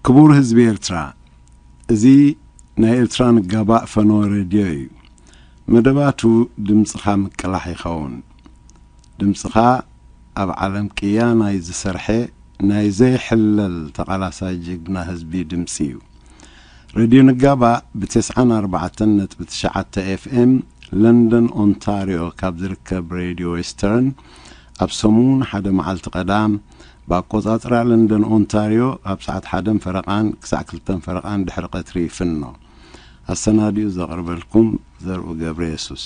ክቡር ህዝቢ ኤርትራ፣ እዚ ናይ ኤርትራ ንጋባእ ፈነወ ሬድዮ እዩ። መደባቱ ድምጽኻ ምቅላሕ ይኸውን። ድምጽኻ ኣብ ዓለም ቅያ ናይ ዝሰርሐ ናይ ዘይሕለል ተቓላሳይ ጅግና ህዝቢ ድምጺ እዩ። ሬድዮ ንጋባእ ብተስዓን ኣርባዕተን ነጥቢ ትሽዓተ ኤፍኤም ለንደን ኦንታርዮ ካብ ዝርከብ ሬድዮ ዌስተርን ኣብ ሰሙን ሓደ መዓልቲ ቀዳም ብኣቆጻጽራ ለንደን ኦንታርዮ ካብ ሰዓት ሓደን ፈረቓን ክሳዕ ክልተን ፈረቓን ድሕሪ ቀትሪ ይፍኖ። ኣሰናዲኡ ዘቕርበልኩም ዘርኡ ገብረ የሱስ።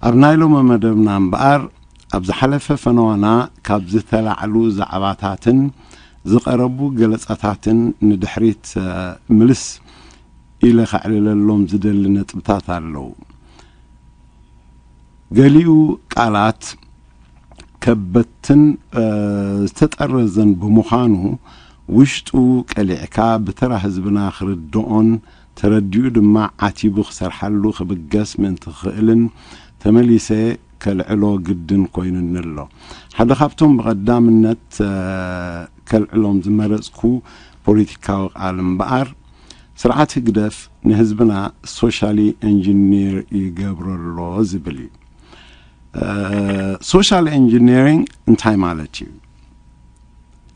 ኣብ ናይ ሎሚ መደብና እምበኣር፣ ኣብ ዝሓለፈ ፈነዋና ካብ ዝተላዕሉ ዛዕባታትን ዝቐረቡ ገለጻታትን ንድሕሪት፣ እ፣ ምልስ ኢለ ከዕልለሎም ዝደሊ ነጥብታት ኣለዉ። ገሊኡ ቃላት ከበትን፣ እ፣ ዝተጠረዘን ብምዃኑ፣ ውሽጡ ቀሊዕካ ብተራ ህዝብና ክርድኦን ተረዲኡ ድማ ዓቲቡ ክሰርሓሉ ክብገስ ምእንቲ ክኽእልን ተመሊሰ ከልዕሎ ግድን ኮይኑኒ ኣሎ። ሓደ ካብቶም ብቐዳምነት፣ እ፣ ከልዕሎም ዝመረጽኩ ፖለቲካዊ ቃል እምበኣር፣ ስርዓት ህግደፍ ንህዝብና ሶሻሊ ኢንጂኒር ይገብሮ ኣሎ ዝብል እዩ። እ፣ ሶሻል ኢንጂኒሪንግ እንታይ ማለት እዩ?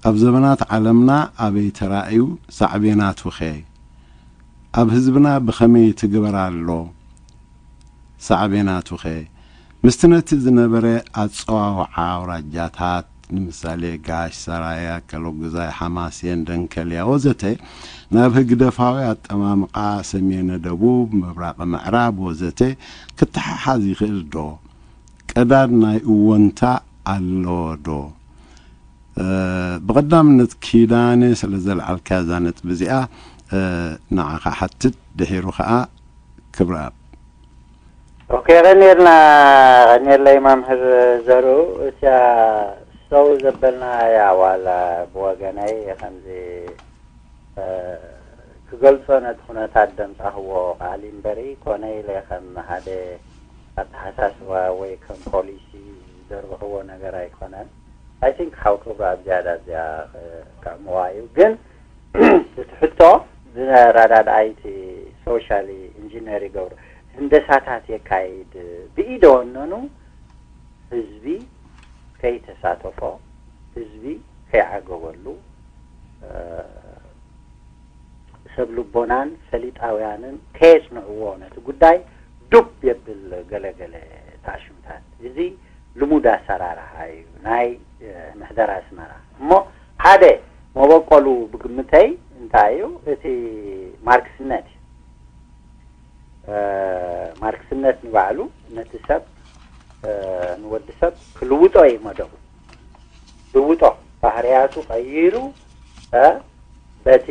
ኣብ ዘበናት ዓለምና ኣበይ ተራእዩ? ሳዕቤናቱኸ? ኣብ ህዝብና ብኸመይ ትግበር ኣሎ? ሳዕቤናቱኸ? ምስቲ ነቲ ዝነበረ ኣጸዋውዓ ኣውራጃታት፣ ንምሳሌ ጋሽ፣ ሰራያ፣ ከሎጉዛይ፣ ሓማሴን፣ ደንከልያ ወዘተ፣ ናብ ህግደፋዊ ኣጠማምቓ ሰሜነ ደቡብ፣ ምብራቐ ምዕራብ ወዘተ ክተሓሓዝ ይኽእል ዶ? ቀዳድ ናይ እወንታ ኣለዎ ዶ? እ፣ ብቐዳምነት ኪዳነ ስለ ዘልዓልካያ እዛ ነጥቢ እዚኣ፣ እ፣ ንዓኻ ሓትት፣ ድሒሩ ኸኣ ክብረኣብ። ኦኬ፣ ቀኒልና፣ ቀኒለይ መምህር ዘሩ። እቲያ ሰው ዘበልናያ ዋላ ብወገነይ ከምዚ፣ እ፣ ክገልጾ ነቲ ኩነታት ደምጻኽዎ ቃል እምበሪ ኮነ ኢለ ከም ሓደ ኣተሓሳስባ ወይ ከም ፖሊሲ ዝደርብኽዎ ነገር ኣይኮነን። ኣይ ቲንክ ሓው ክብሩ ኣብ ዝያዳ እዚኣ፣ እ፣ ክዕምዋ እዩ። ግን እቲ ሕቶ ብረዳድኣይቲ ሶሻሊ ኢንጂነር ይገብሩ ህንደሳታት የካይድ ብኢደ ወነኑ ህዝቢ ከይተሳተፎ፣ ህዝቢ ከይዓገበሉ፣ እ፣ ሰብ ልቦናን ፈሊጣውያንን ከየጽንዕዎ ነቲ ጉዳይ ዱብ የብል ገለገለ ታሽምታት። እዚ ልሙድ ኣሰራርሓ እዩ ናይ፣ እ፣ ምሕደራ ኣስመራ። እሞ ሓደ መበቆሉ ብግምተይ እንታይ እዩ? እቲ ማርክስነት እዩ። እ፣ ማርክስነት ንባዕሉ ነቲ ሰብ፣ እ፣ ንወዲ ሰብ ክልውጦ እዩ መደቡ። ልውጦ፣ ባህርያቱ ቀይሩ፣ እ፣ በቲ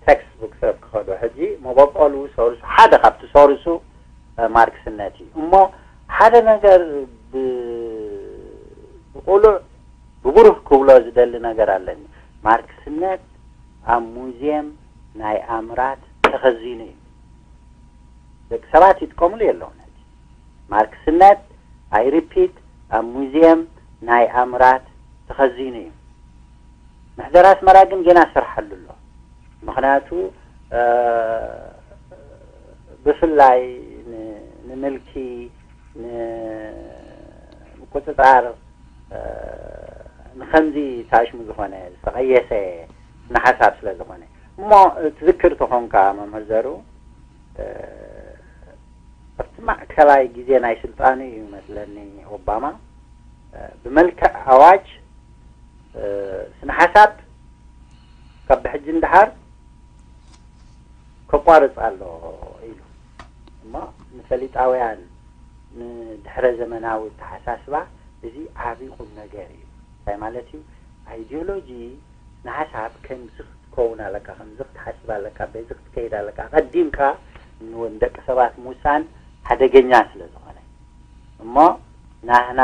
ቴክስት ቡክ ሰብ ክኸዶ። ሕጂ መበቆሉ ሶርሱ፣ ሓደ ካብቲ ሶርሱ፣ እ፣ ማርክስነት እዩ። እሞ ሓደ ነገር ብ-፣ ብቁሉዕ ብብሩህ ክብሎ ዝደሊ ነገር ኣለኒ። ማርክስነት ኣብ ሙዚየም ናይ ኣምራት ተኸዚኑ እዩ። ደቂ ሰባት ይጥቀምሉ የለውን። ሕጂ ማርክስነት፣ ኣይ ሪፒት፣ ኣብ ሙዚየም ናይ ኣምራት ተኸዚኑ እዩ። ምሕደራ ኣስመራ ግን ገና ይሰርሓሉ ኣሎ። ምኽንያቱ፣ እ፣ ብፍላይ ን-፣ ንምልኪ፣ ንምቁጽጻር፣ እ፣ ንኸምዚ ታሽሙ ዝኾነ ዝተቐየሰ ስነ ሓሳብ ስለ ዝኾነ። እሞ ትዝክር ተኾንካ መምህር ዘሩ፣ እ፣ ኣብቲ ማእከላይ ግዜ ናይ ስልጣኑ እዩ መስለኒ ኦባማ፣ እ፣ ብመልክዕ ኣዋጅ፣ እ፣ ስነ ሓሳብ ካብ ብሕጂ ንደሓር ከቋርጽ ኣሎ ኢሉ። እሞ ንፈሊጣውያን፣ ንድሕረ ዘመናዊ ኣተሓሳስባ እዚ ዓቢ ቁም ነገር እዩ። እንታይ ማለት እዩ? ኣይዲዮሎጂ ንሓሳብ ከምዚ ክትከውን ኣለካ፣ ከምዚ ክትሓስብ ኣለካ፣ በዚ ክትከይድ ኣለካ፣ ቀዲምካ ን-፣ ንደቂ ሰባት ምውሳን ሓደገኛ ስለ ዝኾነ። እሞ ናህና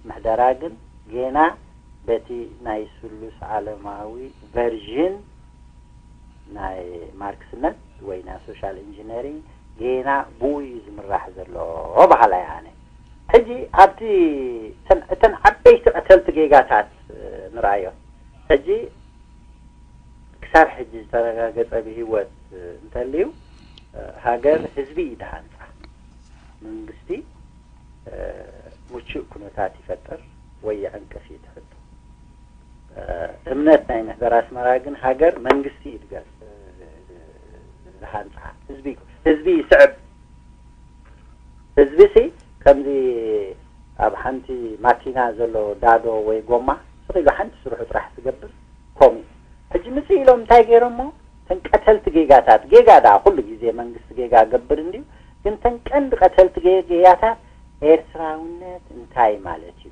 ምሕደራ ግን ጌና በቲ ናይ ስሉስ ዓለማዊ ቨርዥን ናይ ማርክስነት ወይ ናይ ሶሻል ኢንጂነሪንግ ጌና ብኡ እዩ ዝምራሕ ዘሎ በሃላይ ኣነ። ሕጂ ኣብቲ እተን፣ እተን ዓበይቲ ቀተልቲ ጌጋታት፣ እ፣ ንርኣዮ። ሕጂ ክሳብ ሕጂ ዝተረጋገጸ ብህይወት እንተልዩ፣ ሃገር ህዝቢ እዩ ድሃንጻ። መንግስቲ ምቹእ ኩነታት ይፈጥር ወይ ይዕንቅፍ እዩ ትሕቶ። እምነት ናይ ምሕደር ኣስመራ ግን፣ ሃገር መንግስቲ እዩ ድገ-፣ ዝሃንጻ። ህዝቢ፣ ህዝቢ ይስዕብ። ህዝቢ ሲ ከምዚ ኣብ ሓንቲ ማኪና ዘሎ ዳዶ ወይ ጎማ ስቕ ኢሉ ሓንቲ ስርሑ ጥራሕ ዝገብር፣ ከምኡ እዩ። ሕጂ ምጽእ ኢሎም እንታይ ገይሮሞ? ተን ቀተልቲ ጌጋታት፣ ጌጋ ደኣ ኩሉ ግዜ መንግስቲ ጌጋ ገብር እንድዩ፣ ግን ተን ቀንዲ ቀተልቲ ጌ-፣ ጌጋታት፣ ኤርትራውነት እንታይ ማለት እዩ?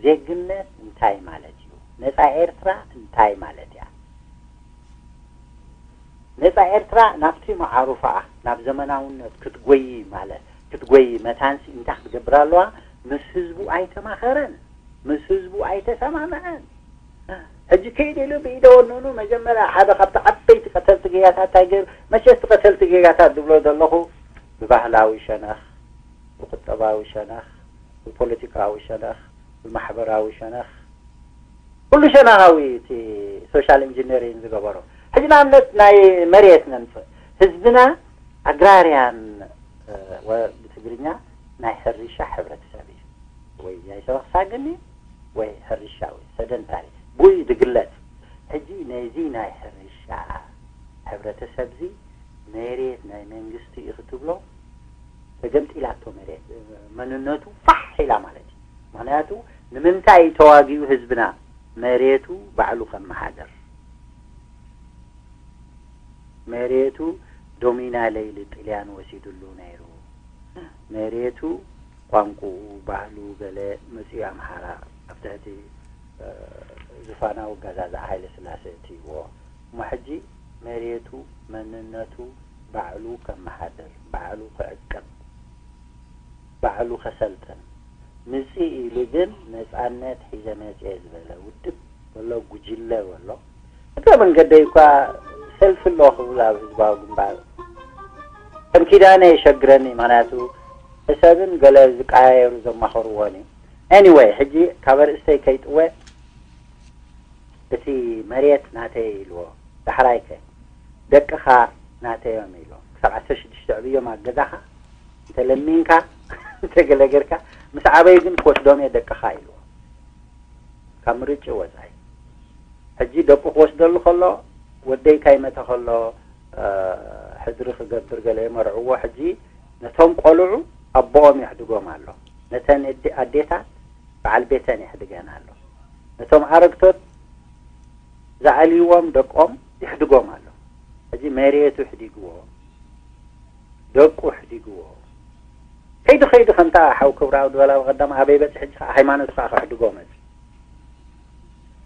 ዜግነት እንታይ ማለት እዩ? ነጻ ኤርትራ እንታይ ማለት እያ? ነጻ ኤርትራ ናብቲ መዓሩፋኣ፣ ናብ ዘመናውነት ክትጎይ ማለት፣ ክትጎይ መታንሲ እንታይ ክትገብር ኣለዋ? ምስ ህዝቡ ኣይተማኸረን፣ ምስ ህዝቡ ኣይተሰማምዐን። ሕጂ ከይደ ኢሉ ብኢደ ወነኑ መጀመርያ ሓደ ካብቲ ዓበይቲ ቀተልቲ ጌጋታት እንታይ ገይሩ? መቸስ እቲ ቀተልቲ ጌጋታት ዝብሎ ዘለኹ ብባህላዊ ሸነኽ፣ ብቁጠባዊ ሸነኽ፣ ብፖለቲካዊ ሸነኽ፣ ብማሕበራዊ ሸነኽ፣ ኩሉ ሸነኻዊ እቲ ሶሻል ኢንጂነሪንግ ዝገበሮ። ሕጂ ንኣብነት ናይ መሬት ነምጽእ። ህዝብና ኣግራርያን፣ እ፣ ወ-፣ ብትግርኛ ናይ ሕርሻ ሕብረተሰብ እዩ። ወይ ያይሰበኽሳ ግን ወይ ሕርሻ ወይ ሰደንታሪ፣ ቡይ ዝግለጽ። ሕጂ ነዚ ናይ ሕርሻ ሕብረተሰብዚ መሬት ናይ መንግስቲ እዩ ክትብሎ፣ ተገምጢላቶ መሬት፣ መንነቱ ፋሕ ኢላ ማለት እዩ። ምኽንያቱ ንምንታይ እዩ ተዋጊኡ ህዝብና? መሬቱ ባዕሉ ከመሓደር። መሬቱ ዶሚና ለይሊ ጥልያን ወሲድሉ ነይሩ። መሬቱ፣ ቋንቋኡ፣ ባህሉ ገለ መጺኡ ኣምሓራ ኣብ ትሕቲ፣ እ፣ ዙፋናዊ ኣገዛዝኣ ሃይለ ስላሴ እትይዎ። እሞ ሕጂ መሬቱ፣ መንነቱ ባዕሉ ከመሓድር፣ ባዕሉ ክዕቅብ፣ ባዕሉ ከሰልጥን ምጽእ ኢሉ ግን ነጻነት ሒዘ መጽየ ዝበለ ውድብ በሎ፣ ጉጅለ በሎ። እግረ መንገደይ እኳ ሰልፊ ኣሎ ክብል ኣብ ህዝባዊ ግንባር ከም ኪዳነ የሸግረኒ፣ ምኽንያቱ ሰብን ገለ ዝቀያየሩ ዘማኸርዎን እዩ። ኤኒወይ፣ ሕጂ ካብ ኣርእስተይ ከይጥወ፣ እቲ መሬት ናተይ ኢልዎ፣ ዳሕራይከ ደቅኻ ናተዮም ኢልዎ። ክሳብ ዓሰርተ ሽዱሽተ ዕብዮም ኣብ ገዛኻ፣ እንተለሚንካ፣ እንተገለገርካ፣ ምስ ዓበዩ ግን ክወስዶም እየ ደቅኻ ኢልዎ። ካብ ምርጭ ወጻኢ። ሕጂ ደቁ ክወስደሉ ከሎ፣ ወደይ ካይመተ ከሎ፣ እ፣ ሕድሪ ክገብር ገለ የመርዕዎ። ሕጂ ነቶም ቆልዑ ኣቦኦም የሕድጎም ኣሎ። ነተን ኣዴ-፣ ኣዴታት በዓል ቤተን የሕድገን ኣሎ። ነቶም ኣረግቶት ዝኣልይዎም ደቆም የሕድጎም ኣሎ። ሕጂ መሬቱ ኣሕዲግዎ፣ ደቁ ኣሕዲግዎ። ከይዱ ከይዱ ከምታ ሓው ክብራዊ ዝበላ ብቐዳም ኣበይ በጽሕ፣ ሕጂ ከኣ ሃይማኖት ከኣ ከሕድጎ መጽ።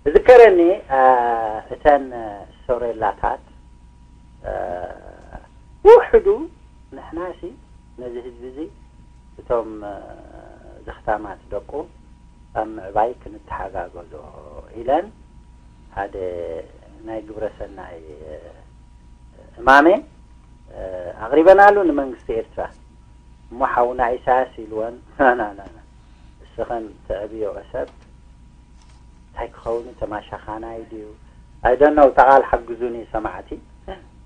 እዝከረኒ፣ እ፣ እተን ሶሬላታት፣ እ፣ ውሕዱ ንሕናሲ ነዚ ህዝቢ እዚ እቶም፣ እ፣ ዘኽታማት ደቁ ኣብ ምዕባይ ክንተሓጋገዞ ኢለን ሓደ ናይ ግብረ ሰናይ፣ እ፣ እማመ፣ እ፣ ኣቕሪበናሉ ንመንግስቲ ኤርትራ። እሞ ሓውና ኢሳያስ ኢልወን፣ ናናናና፣ እስኸን ተዕብዮኦ ሰብ እንታይ ክኸውን እዩ? ተማሻኻናይ ድዩ? I don't know፣ እታ ቃል ሓግዙኒ ሰማዕቲ።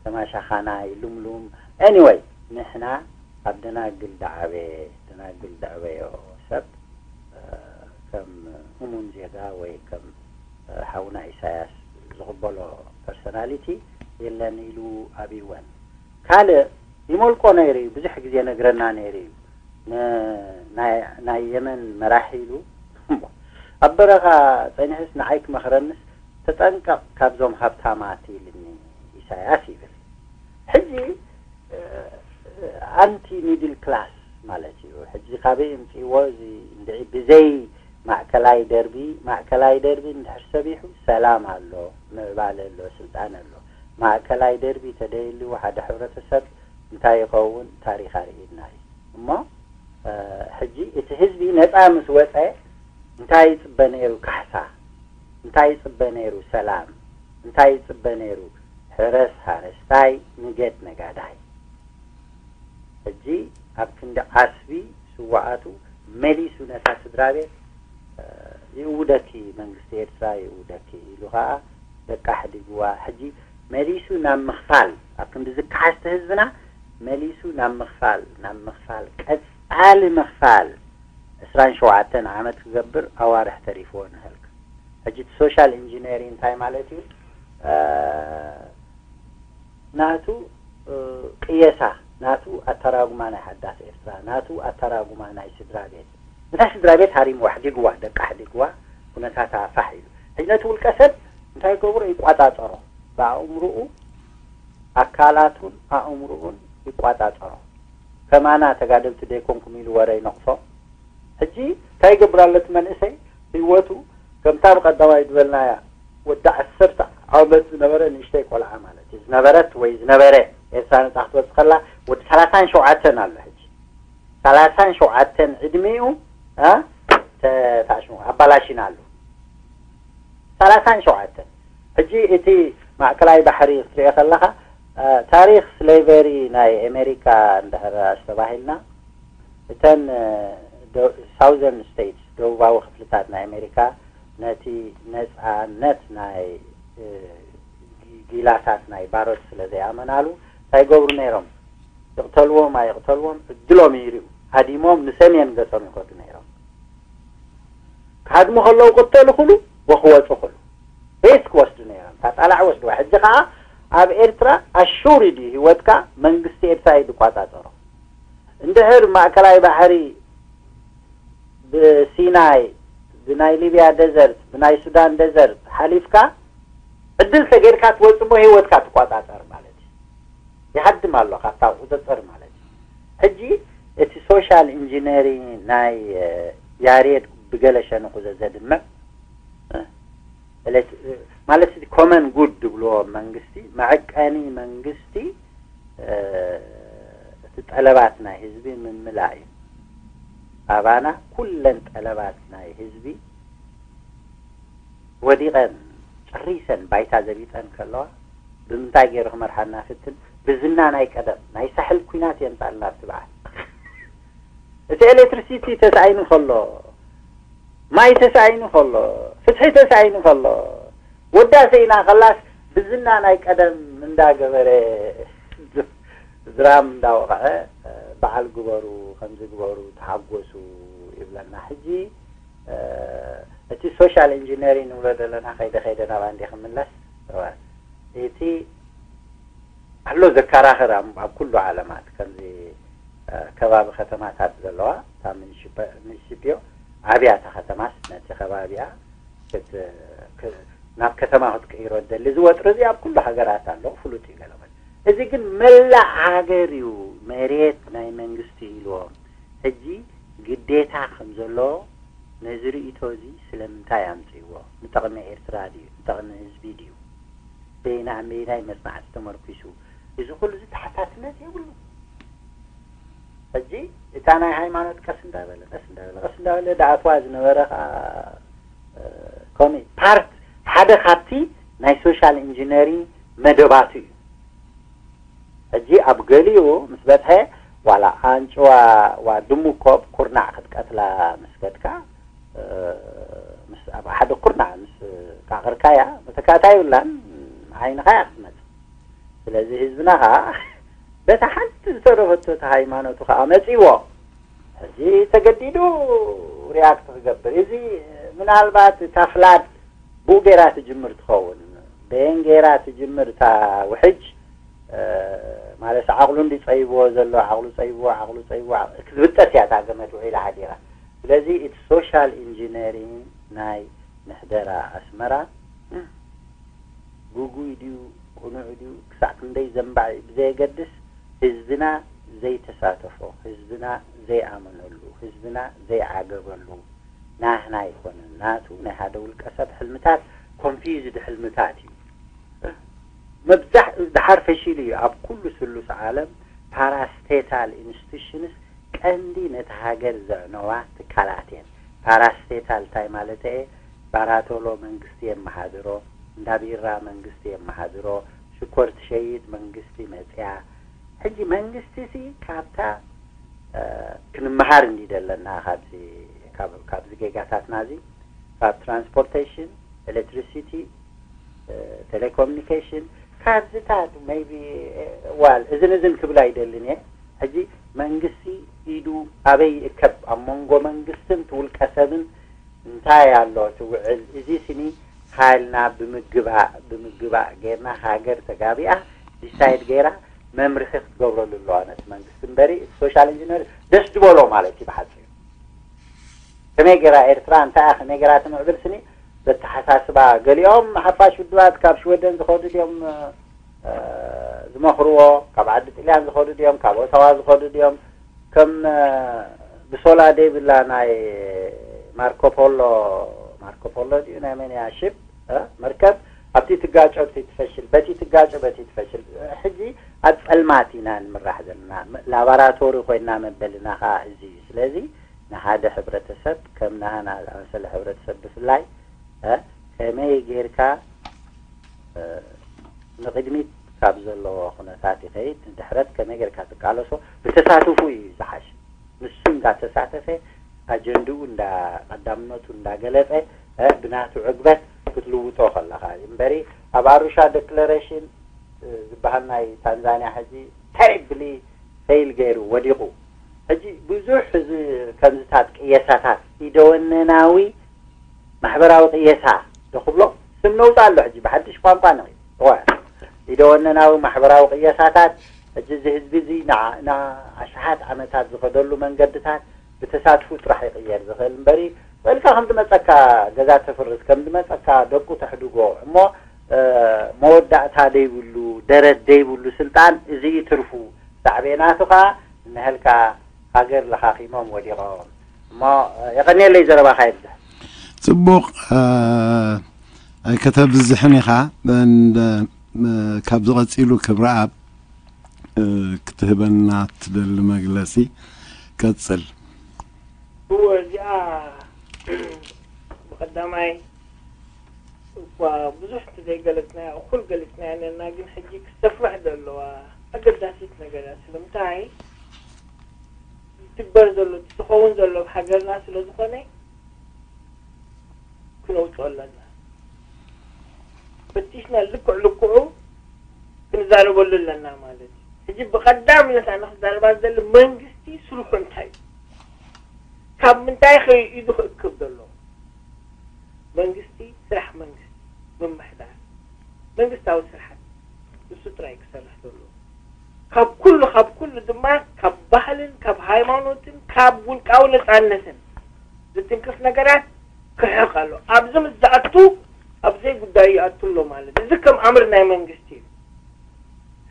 ተማሻኻናይ፣ ልምሉም። ኤኒወይ፣ ንሕና ኣብ ደናግል ደዓበየ፣ ደናግል ደዕበዮ ሰብ፣ እ፣ ከም እሙን ዜጋ ወይ ከም፣ እ፣ ሓውና ኢሳያስ ዝቕበሎ ፐርሶናሊቲ የለን ኢሉ ኣብይወን። ካልእ ይመልቆ ነይሩ እዩ፣ ብዙሕ ግዜ ነግረና ነይሩ እዩ። ን-፣ ናይ፣ ናይ የመን መራሒ ኢሉ፣ ኣብ በረኻ ጸኒሑስ ንዓይ ክመኽረንስ፣ "ተጠንቀቕ ካብዞም ሃብታማት" ኢልኒ ኢሳያስ ይብል። ሕጂ፣ እ፣ ኣንቲ ሚድል ክላስ ማለት እዩ። ሕጂ ካበይ እምጽእዎ እዚ እንድዒ? ብዘይ ማእከላይ ደርቢ፣ ማእከላይ ደርቢ እንድሕር ሰቢሑ ሰላም ኣሎ፣ ምዕባለ ኣሎ፣ ስልጣን ኣሎ። ማእከላይ ደርቢ ተደይልዎ ሓደ ሕብረተሰብ እንታይ ይኸውን? ታሪኽ ኣርእዩና እዩ። እሞ፣ እ፣ ሕጂ እቲ ህዝቢ ነጻ ምስ ወጸ እንታይ ይጽበ ነይሩ? ካሕሳ። እንታይ ይጽበ ነይሩ? ሰላም። እንታይ ይጽበ ነይሩ? ሕረስ ሓረስታይ፣ ንገድ ነጋዳይ። ሕጂ ኣብ ክንዲ ዓስቢ ስውኣቱ መሊሱ ነታ ስድራ ቤት፣ እ፣ ይእውደኪ፣ መንግስቲ ኤርትራ ይእውደኪ ኢሉ ኸኣ ደቃ ኣሕዲግዋ። ሕጂ መሊሱ ናብ ምኽፋል፣ ኣብ ክንዲ ዝከሓስቲ ህዝብና መሊሱ ናብ ምኽፋል፣ ናብ ምኽፋል፣ ቀጻሊ ምኽፋል። ዕስራን ሸውዓተን ዓመት ክገብር ኣዋርሕ ተሪፍዎ ንህልክ። ሕጂ እቲ ሶሻል ኢንጂነሪንግ እንታይ ማለት እዩ? ናቱ ቅየሳ፣ ናቱ ኣተራጉማ ናይ ሓዳስ ኤርትራ፣ ናቱ ኣተራጉማ ናይ ስድራ ቤት። ነታ ስድራ ቤት ሃሪምዋ፣ ኣሕዲግዋ፣ ደቃ ኣሕዲግዋ፣ ኩነታታ ፋሕ ኢሉ። ሕጂ ነቲ ውልቀ ሰብ እንታይ ይገብሮ? ይቋጻጸሮ። ብኣእምርኡ፣ ኣካላቱን ኣእምርኡን ይቋጻጸሮ። ከማና ተጋደልቲ ደይኮንኩም ኢሉ ወረ ይነቕፎ። ሕጂ እንታይ ይገብር ኣሎ እቲ መንእሰይ? ህይወቱ ከምታ ብቐዳማይ ዝበልናያ ወዲ ዓሰርተ ዓመት ዝነበረ ንእሽተይ ቆልዓ ማለት እዩ። ዝነበረት ወይ ዝነበረ፣ ኤርትራ ነጻ ክትወጽእ ከላ ወዲ ሰላሳን ሸውዓተን ኣሎ። ሕጂ ሰላሳን ሸውዓተን ዕድሚኡ፣ እ፣ ተ-፣ ታሽሙ ኣባላሽና ኣሎ። ሰላሳን ሸውዓተን። ሕጂ እቲ ማእከላይ ባሕሪ ክትሪኦ ከለኻ፣ እ፣ ታሪኽ ስሌቨሪ ናይ ኣሜሪካ እንድሕር ኣስተባሂልና፣ እተን፣ እ፣ ደ-፣ ሳውዘርን ስቴትስ፣ ደቡባዊ ክፍልታት ናይ ኣሜሪካ፣ ነቲ ነጻነት ናይ፣ እ፣ ጊ-፣ ጊላታት ናይ ባሮት ስለ ዘይኣመናሉ፣ እንታይ ይገብሩ ነይሮም? ይቕተልዎም ኣይቕተልዎም፣ ዕድሎም ይርእዩ። ሃዲሞም ንሰሜን ገጾም ይኸዱ ነይሮም። ክሃድሙ ከለዉ ክተልኹሉ ወክወጹ ኩሉ ሪስክ ወስዱ ነይሮም። ታጣላዕ ወስድዋ። ሕጂ ከኣ ኣብ ኤርትራ ኣሹርድ እዩ ህይወትካ፣ መንግስቲ ኤርትራ እዩ ዝቋጻጸሮ። እንድሕር ማእከላይ ባሕሪ ብሲናይ፣ ብናይ ሊብያ ደዘርት፣ ብናይ ሱዳን ደዘርት ሓሊፍካ ዕድል ተገይርካ ትወጽእ እሞ ህይወትካ ትቋጻጸር ማለት እዩ። ይሃድም ኣሎ ካብታ ቁጽጽር ማለት እዩ። ሕጂ እቲ ሶሻል ኢንጂነሪንግ ናይ፣ እ፣ ያሬድ ብገለ ሸነኹ ዘ-፣ ዘድምዕ፣ እ፣ ኤሌት-፣ እ፣ ማለት እቲ ኮመን ጉድ ዝብልዎ መንግስቲ፣ መዐቀኒ መንግስቲ፣ እ፣ እቲ ጠለባት ናይ ህዝቢ ምምላእ እዩ። ኣባና ኩለን ጠለባት ናይ ህዝቢ ወዲቐን ጨሪሰን ባይታ ዘቢጠን ከለዋ፣ ብምንታይ ገይሩ ክመርሓና ፍትን? ብዝና ናይ ቀደም ናይ ሳሕል ኲናት የምጻልና ኣብቲ በዓል። እቲ ኤሌክትሪሲቲ ተሳኢኑ ከሎ፣ ማይ ተሳኢኑ ከሎ፣ ፍትሒ ተሳኢኑ ከሎ፣ ወዳሰ ኢና ከላስ ብዝና ናይ ቀደም እንዳገበረ ድራም እንዳወቕዐ በዓል ግበሩ፣ ከምዚ ግበሩ፣ ተሓጎሱ ይብለና። ሕጂ፣ እ፣ እቲ ሶሻል ኢንጂነሪንግ ንብሎ ዘለና ከይደ ከይደ ናብ ኣንዲ ክምለስ፣ እወ፣ እቲ ኣሎ ዘከራኽር ኣብ፣ ኣብ ኩሉ ዓለማት ከምዚ፣ እ፣ ከባቢ ከተማታት ዘለዋ፣ እታ ሚኒሲፓ-፣ ሚኒሲፒዮ ዓብያ እታ ከተማስ ነቲ ከባቢኣ ክት-፣ ክ-፣ ናብ ከተማ ክትቅይሮ ትደሊ። እዚ ወጥሪ እዚ ኣብ ኩሉ ሃገራት ኣሎ፣ ፍሉጥ እዩ ገለመለ። እዚ ግን መላእ ሃገር እዩ መሬት ናይ መንግስቲ ኢልዎም። ሕጂ ግዴታ ከም ዘሎ ነዚ ርእይቶ እዚ ስለምንታይ ኣምጽእዎ? ንጥቕሚ ኤርትራ ድዩ? ንጥቕሚ ህዝቢ ድዩ? በየና-፣ በየናይ መጽናዕቲ ተመርኲሱ? እዚ ኩሉ እዚ ተሓታትነት የብሉ። ሕጂ እታ ናይ ሃይማኖት ቀስ እንዳበለ፣ ቀስ እንዳበለ፣ ቀስ እንዳበለ ደኣትዋ ዝነበረ ኸኣ፣ እ፣ ኮሚ-፣ ፓርት ሓደ ካብቲ ናይ ሶሻል ኢንጂነሪንግ መደባቱ እዩ። ሕጂ ኣብ ገሊኡ ምስ በጽሐ፣ ዋላ ኣንጭዋ ዋ ድሙ እኮ ብኩርናዕ ክትቀትላ ምስ ከድካ፣ እ፣ ምስ፣ ኣብ ሓደ ኩርናዕ ምስ ቃቕርካያ፣ መተካእታ የብላን፣ ዓይንኻ እያ ክትመጽእ። ስለዚ ህዝብና ኸኣ በታ ሓንቲ ዝተረፈቶ እታ ሃይማኖቱ ኸኣ መጺዎ። ሕጂ ተገዲዱ ሪያክት ክገብር። እዚ ምናልባት እታ ፍላድ ብኡ ገይራ ትጅምር ትኸውን። በየን ገይራ ትጅምር እታ ውሕጅ፣ እ፣ ማለት ዓቕሉ እንዲ ጸይብዎ ዘሎ፣ ዓቕሉ ጸይብዎ፣ ዓቕሉ ጸይብዎ፣ ዓቕ-፣ ክትብጠስ እያ እታ ገመድ ውዒላ ሓዲራ። ስለዚ እቲ ሶሻል ኢንጂነሪንግ ናይ ምሕደራ ኣስመራ ግጉይ ድዩ ቅኑዕ ድዩ ክሳዕ ክንደይ ዘንባዕ እዩ ብዘየገድስ፣ ህዝብና ዘይተሳተፎ፣ ህዝብና ዘይኣመነሉ፣ ህዝብና ዘይዓገበሉ፣ ናህና ኣይኮነን፣ ናቱ ናይ ሓደ ውልቀ ሰብ ሕልምታት፣ ኮንፊውዝድ ሕልምታት እዩ። መብዛሕ-፣ ድሓር ፈሺሉ እዩ። ኣብ ኩሉ ስሉስ ዓለም ፓራስቴታል ኢንስቲቱሽንስ ቀንዲ ነቲ ሃገር ዘዕነዋ ትካላት እየን። ፓራስቴታል እንታይ ማለት እየ? ባራቶሎ መንግስቲ የመሓድሮ፣ እንዳ ቢራ መንግስቲ የመሓድሮ፣ ሽኮር ትሸይጥ መንግስቲ መጽያ። ሕጂ መንግስቲ ሲ ካብታ፣ እ፣ ክንመሃር እንዲ ደለና ካብዚ፣ ካብ፣ ካብዚ ጌጋታትና እዚ፣ ካብ ትራንስፖርቴሽን፣ ኤሌክትሪሲቲ፣ እ፣ ቴሌኮሙኒኬሽን፣ ካብዚታት maybe ዋል እዝን እዝን ክብል ኣይደልን እየ። ሕጂ መንግስቲ ኢዱ ኣበይ ይእከብ? ኣብ መንጎ መንግስትን ትውልቀ ሰብን እንታይ ኣሎ ትውዕል? እዚ ስኒ ሃልና ብምግባእ ብምግባእ ጌርና ሃገር ተጋቢኣ ዲሳይድ ገይራ መምርሒ ክትገብረሉ ኣለዋ ነቲ መንግስቲ እምበሪ እቲ ሶሻል ኢንጂነር ደስ ዝበሎ ማለት እዩ ብሓፂሩ። ከመይ ገይራ ኤርትራ እንታይ እያ ከመይ ገይራ ትምዕብል ስኒ ዘተሓሳስባ ገሊኦም ሓፋሽ ውድባት ካብ ሽወደን ዝኸዱ ድዮም ዝመኽርዎ? ካብ ዓዲ ጥልያን ዝኸዱ ድዮም ካብ ኦታዋ ዝኸዱ ድዮም? ከም ብሶላ ደይብላ ናይ ማርኮፖሎ ማርኮፖሎ ድዩ ናይ መን እያ ሽፕ መርከብ ኣብቲ ትጋጮ ብቲ ትፈሽል በቲ ትጋጮ በቲ ትፈሽል። ሕጂ ኣብ ጸልማት ኢና ንምራሕ ዘለና። ላባራቶሪ ኮይና መበልና ከዓ እዚ እዩ። ስለዚ ንሓደ ሕብረተሰብ ከም ናህና ዝኣመሰለ ሕብረተሰብ ብፍላይ ከመይ ጌርካ ንቕድሚት ካብ ዘለዎ ኩነታት ይኸይድ ንድሕረት ከመይ ጌርካ ትቃለሶ ብተሳትፉ እዩ ዝሓሽ። ንሱ እንዳተሳተፈ ኣጀንድኡ እንዳ ቀዳምነቱ እንዳገለጸ ብናቱ ዕግበት ክትልውጦ ከለኻ እምበሪ ኣብ ኣሩሻ ዴክለሬሽን ዝበሃል ናይ ታንዛንያ ሕጂ ተሪብሊ ፌይል ገይሩ ወዲቑ። ሕጂ ብዙሕ እዚ ከምዚታት ቅየሳታት ኢደወነናዊ ማሕበራዊ ቅየሳ ዶ ክብሎ ስም ነውፃ ኣሎ። ሕጂ ብሓድሽ ቋንቋ ንኺ ኢደወነናዊ ማሕበራዊ ቅየሳታት ሕጂ እዚ ህዝቢ እዚ ንኣሽሓት ዓመታት ዝኸደሉ መንገድታት ብተሳትፉ ጥራሕ ይቕየር ዝኽእል እምበሪ ወልካ ከም ዝመፀካ ገዛ ተፍርስ ከም ዝመፀካ ደቁ ተሕድጎ እሞ መወዳእታ ደይብሉ ደረት ደይብሉ ስልጣን እዚ እዩ ትርፉ። ሳዕቤናቱ ከዓ እንሀልካ ሃገር ለኻኺሞም ወዲቖም እሞ የቐንየለይ ዘረባኻ ይብዝሕ። ፅቡቕ ኣይከተብዝሕን ኢኻ። ካብ ዝቐፂሉ ክብረኣብ ክትህበና ትደሊ መግለፂ ቀፅል። እወ እዚኣ ብቐዳማይ እኳ ብዙሕ እንተዘይገለፅናያ እኹል ገሊፅናያ ነርና፣ ግን ሕጂ ክሰፍሕ ዘለዋ ኣገዳሲት ነገር እያ። ስለምንታይ ዝትግበር ዘሎ እቲ ዝኸውን ዘሎ ኣብ ሃገርና ስለ ዝኾነ ክነውፅኦ ኣለና። ፈቲሽና ልክዕ ልክዑ ክንዛረበሉ ኣለና ማለት እዩ። ሕጂ ብቐዳምነት ኣነ ክዛረባ ዝደሊ መንግስቲ ስርሑ እንታይ እዩ? ካብ ምንታይ ከ ኢዱ ክእክብ ዘሎ? መንግስቲ ስራሕ መንግስቲ ምምሕዳር መንግስታዊ ስርሓት ንሱ ጥራይ ክሰርሕ ዘለዎ ካብ ኩሉ ካብ ኩሉ ድማ ካብ ባህልን ካብ ሃይማኖትን ካብ ውልቃዊ ነፃነትን ዝትንክፍ ነገራት ክርሕቕ ኣሎ። ኣብዚ ምስ ዝኣቱ ኣብ ዘይጉዳዩ ይኣቱ ኣሎ ማለት እዚ ከም ኣምር ናይ መንግስቲ እዩ።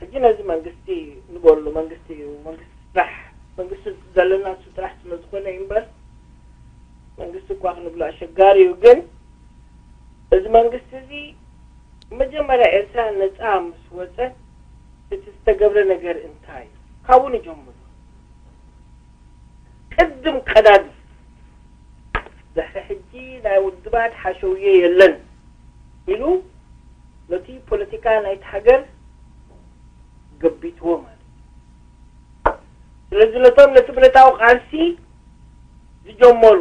ሕጂ ነዚ መንግስቲ ንበሉ መንግስቲ እዩ መንግስቲ ስራሕ መንግስቲ ዘለና እሱ ጥራሕ ስለ ዝኾነ እዩ እምበር መንግስቲ እኳ ክንብሎ ኣሸጋሪ እዩ። ግን እዚ መንግስቲ እዚ መጀመርያ ኤርትራ ነፃ ምስ ወፀት እቲ ዝተገብረ ነገር እንታይ እዩ? ካብኡ ንጀምሮ። ቅድም ቀዳዲ ድሕሪ ሕጂ ናይ ውድባት ሓሸውየ የለን ኢሉ ነቲ ፖለቲካ ናይቲ ሃገር ገቢትዎ ማለት እዩ። ስለዚ ነቶም ነቲ ብረታዊ ቃልሲ ዝጀመሩ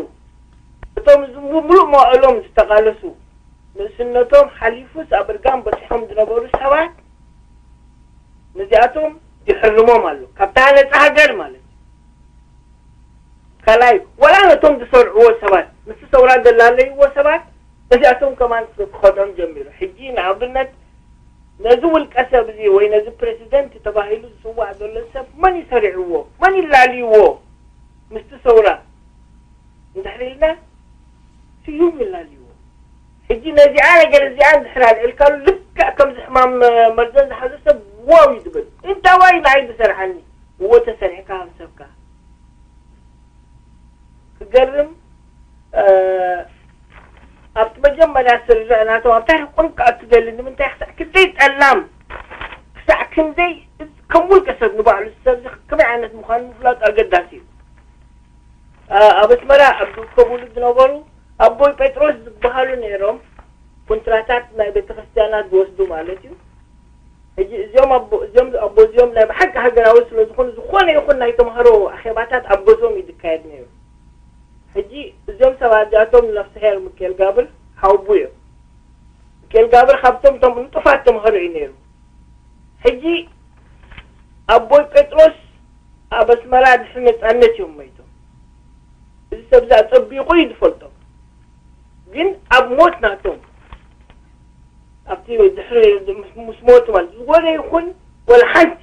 እቶም እዚ ሙሉእ መዋእሎም ዝተቃለሱ ንእስነቶም ሓሊፉስ ኣብ እርጋን በፂሖም ዝነበሩ ሰባት ነዚኣቶም ይሕርሞም ኣሎ ካብታ ነፃ ሃገር ማለት እዩ። ካልኣይ ዋላ ነቶም ዝሰርዕዎ ሰባት ምስቲ ሰውራ ዘላለይዎ ሰባት ነዚኣቶም ከማን ክኸድዖም ጀሚሩ። ሕጂ ንኣብነት ነዚ ውልቀ ሰብ እዚ ወይ ነዚ ፕረሲደንት ተባሂሉ ዝፅዋዕ ዘሎ ሰብ መን እዩ ሰሪዕዎ? መን እዩ ላልይዎ? ምስቲ ሰውራ እንድሕር ኢልና ስዩም እዩ ላልይዎ። ሕጂ ነዚኣ ነገር እዚኣ እንድሕር ኣልዒልካሉ ልክዕ ከምዚ ሕማም መርዘን ዝሓዞ ሰብ ዋው እዩ ዝብል። እንታዋይ ንዓይ ዝሰርሓኒ እዎ ተሰሪዕካ ከም ሰብካ ክገርም ኣብቲ መጀመርያ ስርርዕ ናቶም ኣብ ታሪክ ቁሩብ ክኣቱ ደሊ ንምንታይ ክሳዕ ክንደይ ጠላም ክሳዕ ክንደይ ከም ውልቀ ሰብ ንባዕሉ ሰብ ከመይ ዓይነት ምዃኑ ምፍላጡ ኣገዳሲ እዩ። ኣብ ኣስመራ ኣብ ዝርከብሉ ዝነበሩ ኣቦይ ጴጥሮስ ዝበሃሉ ነይሮም ኮንትራታት ናይ ቤተክርስትያናት ዝወስዱ ማለት እዩ። ሕጂ እዚኦም ኣቦ እዚኦም ኣቦ እዚኦም ናይ ብሓቂ ሃገራዊ ስለ ዝኾኑ ዝኾነ ይኹን ናይ ተምሃሮ ኣኼባታት ኣብ ገዝኦም እዩ ዝካየድ ነይሩ። ሕጂ እዚኦም ሰባት እዚኣቶም ንነፍስሄር ሚካኤል ጋብር ሓውቡ እዮም። ሚካኤል ጋብር ካብቶም ቶም ንጡፋት ተምሃሮ እዩ ነይሩ። ሕጂ ኣቦይ ጴጥሮስ ኣብ ኣስመራ ድሕሪ ነጻነት እዮም መይቶም። እዚ ሰብ እዚ ኣጸቢቑ እዩ ዝፈልጦም። ግን ኣብ ሞት ናቶም፣ ኣብቲ ድሕሪ ምስ ሞቱ ማለት፣ ዝኾነ ይኹን ወላ ሓንቲ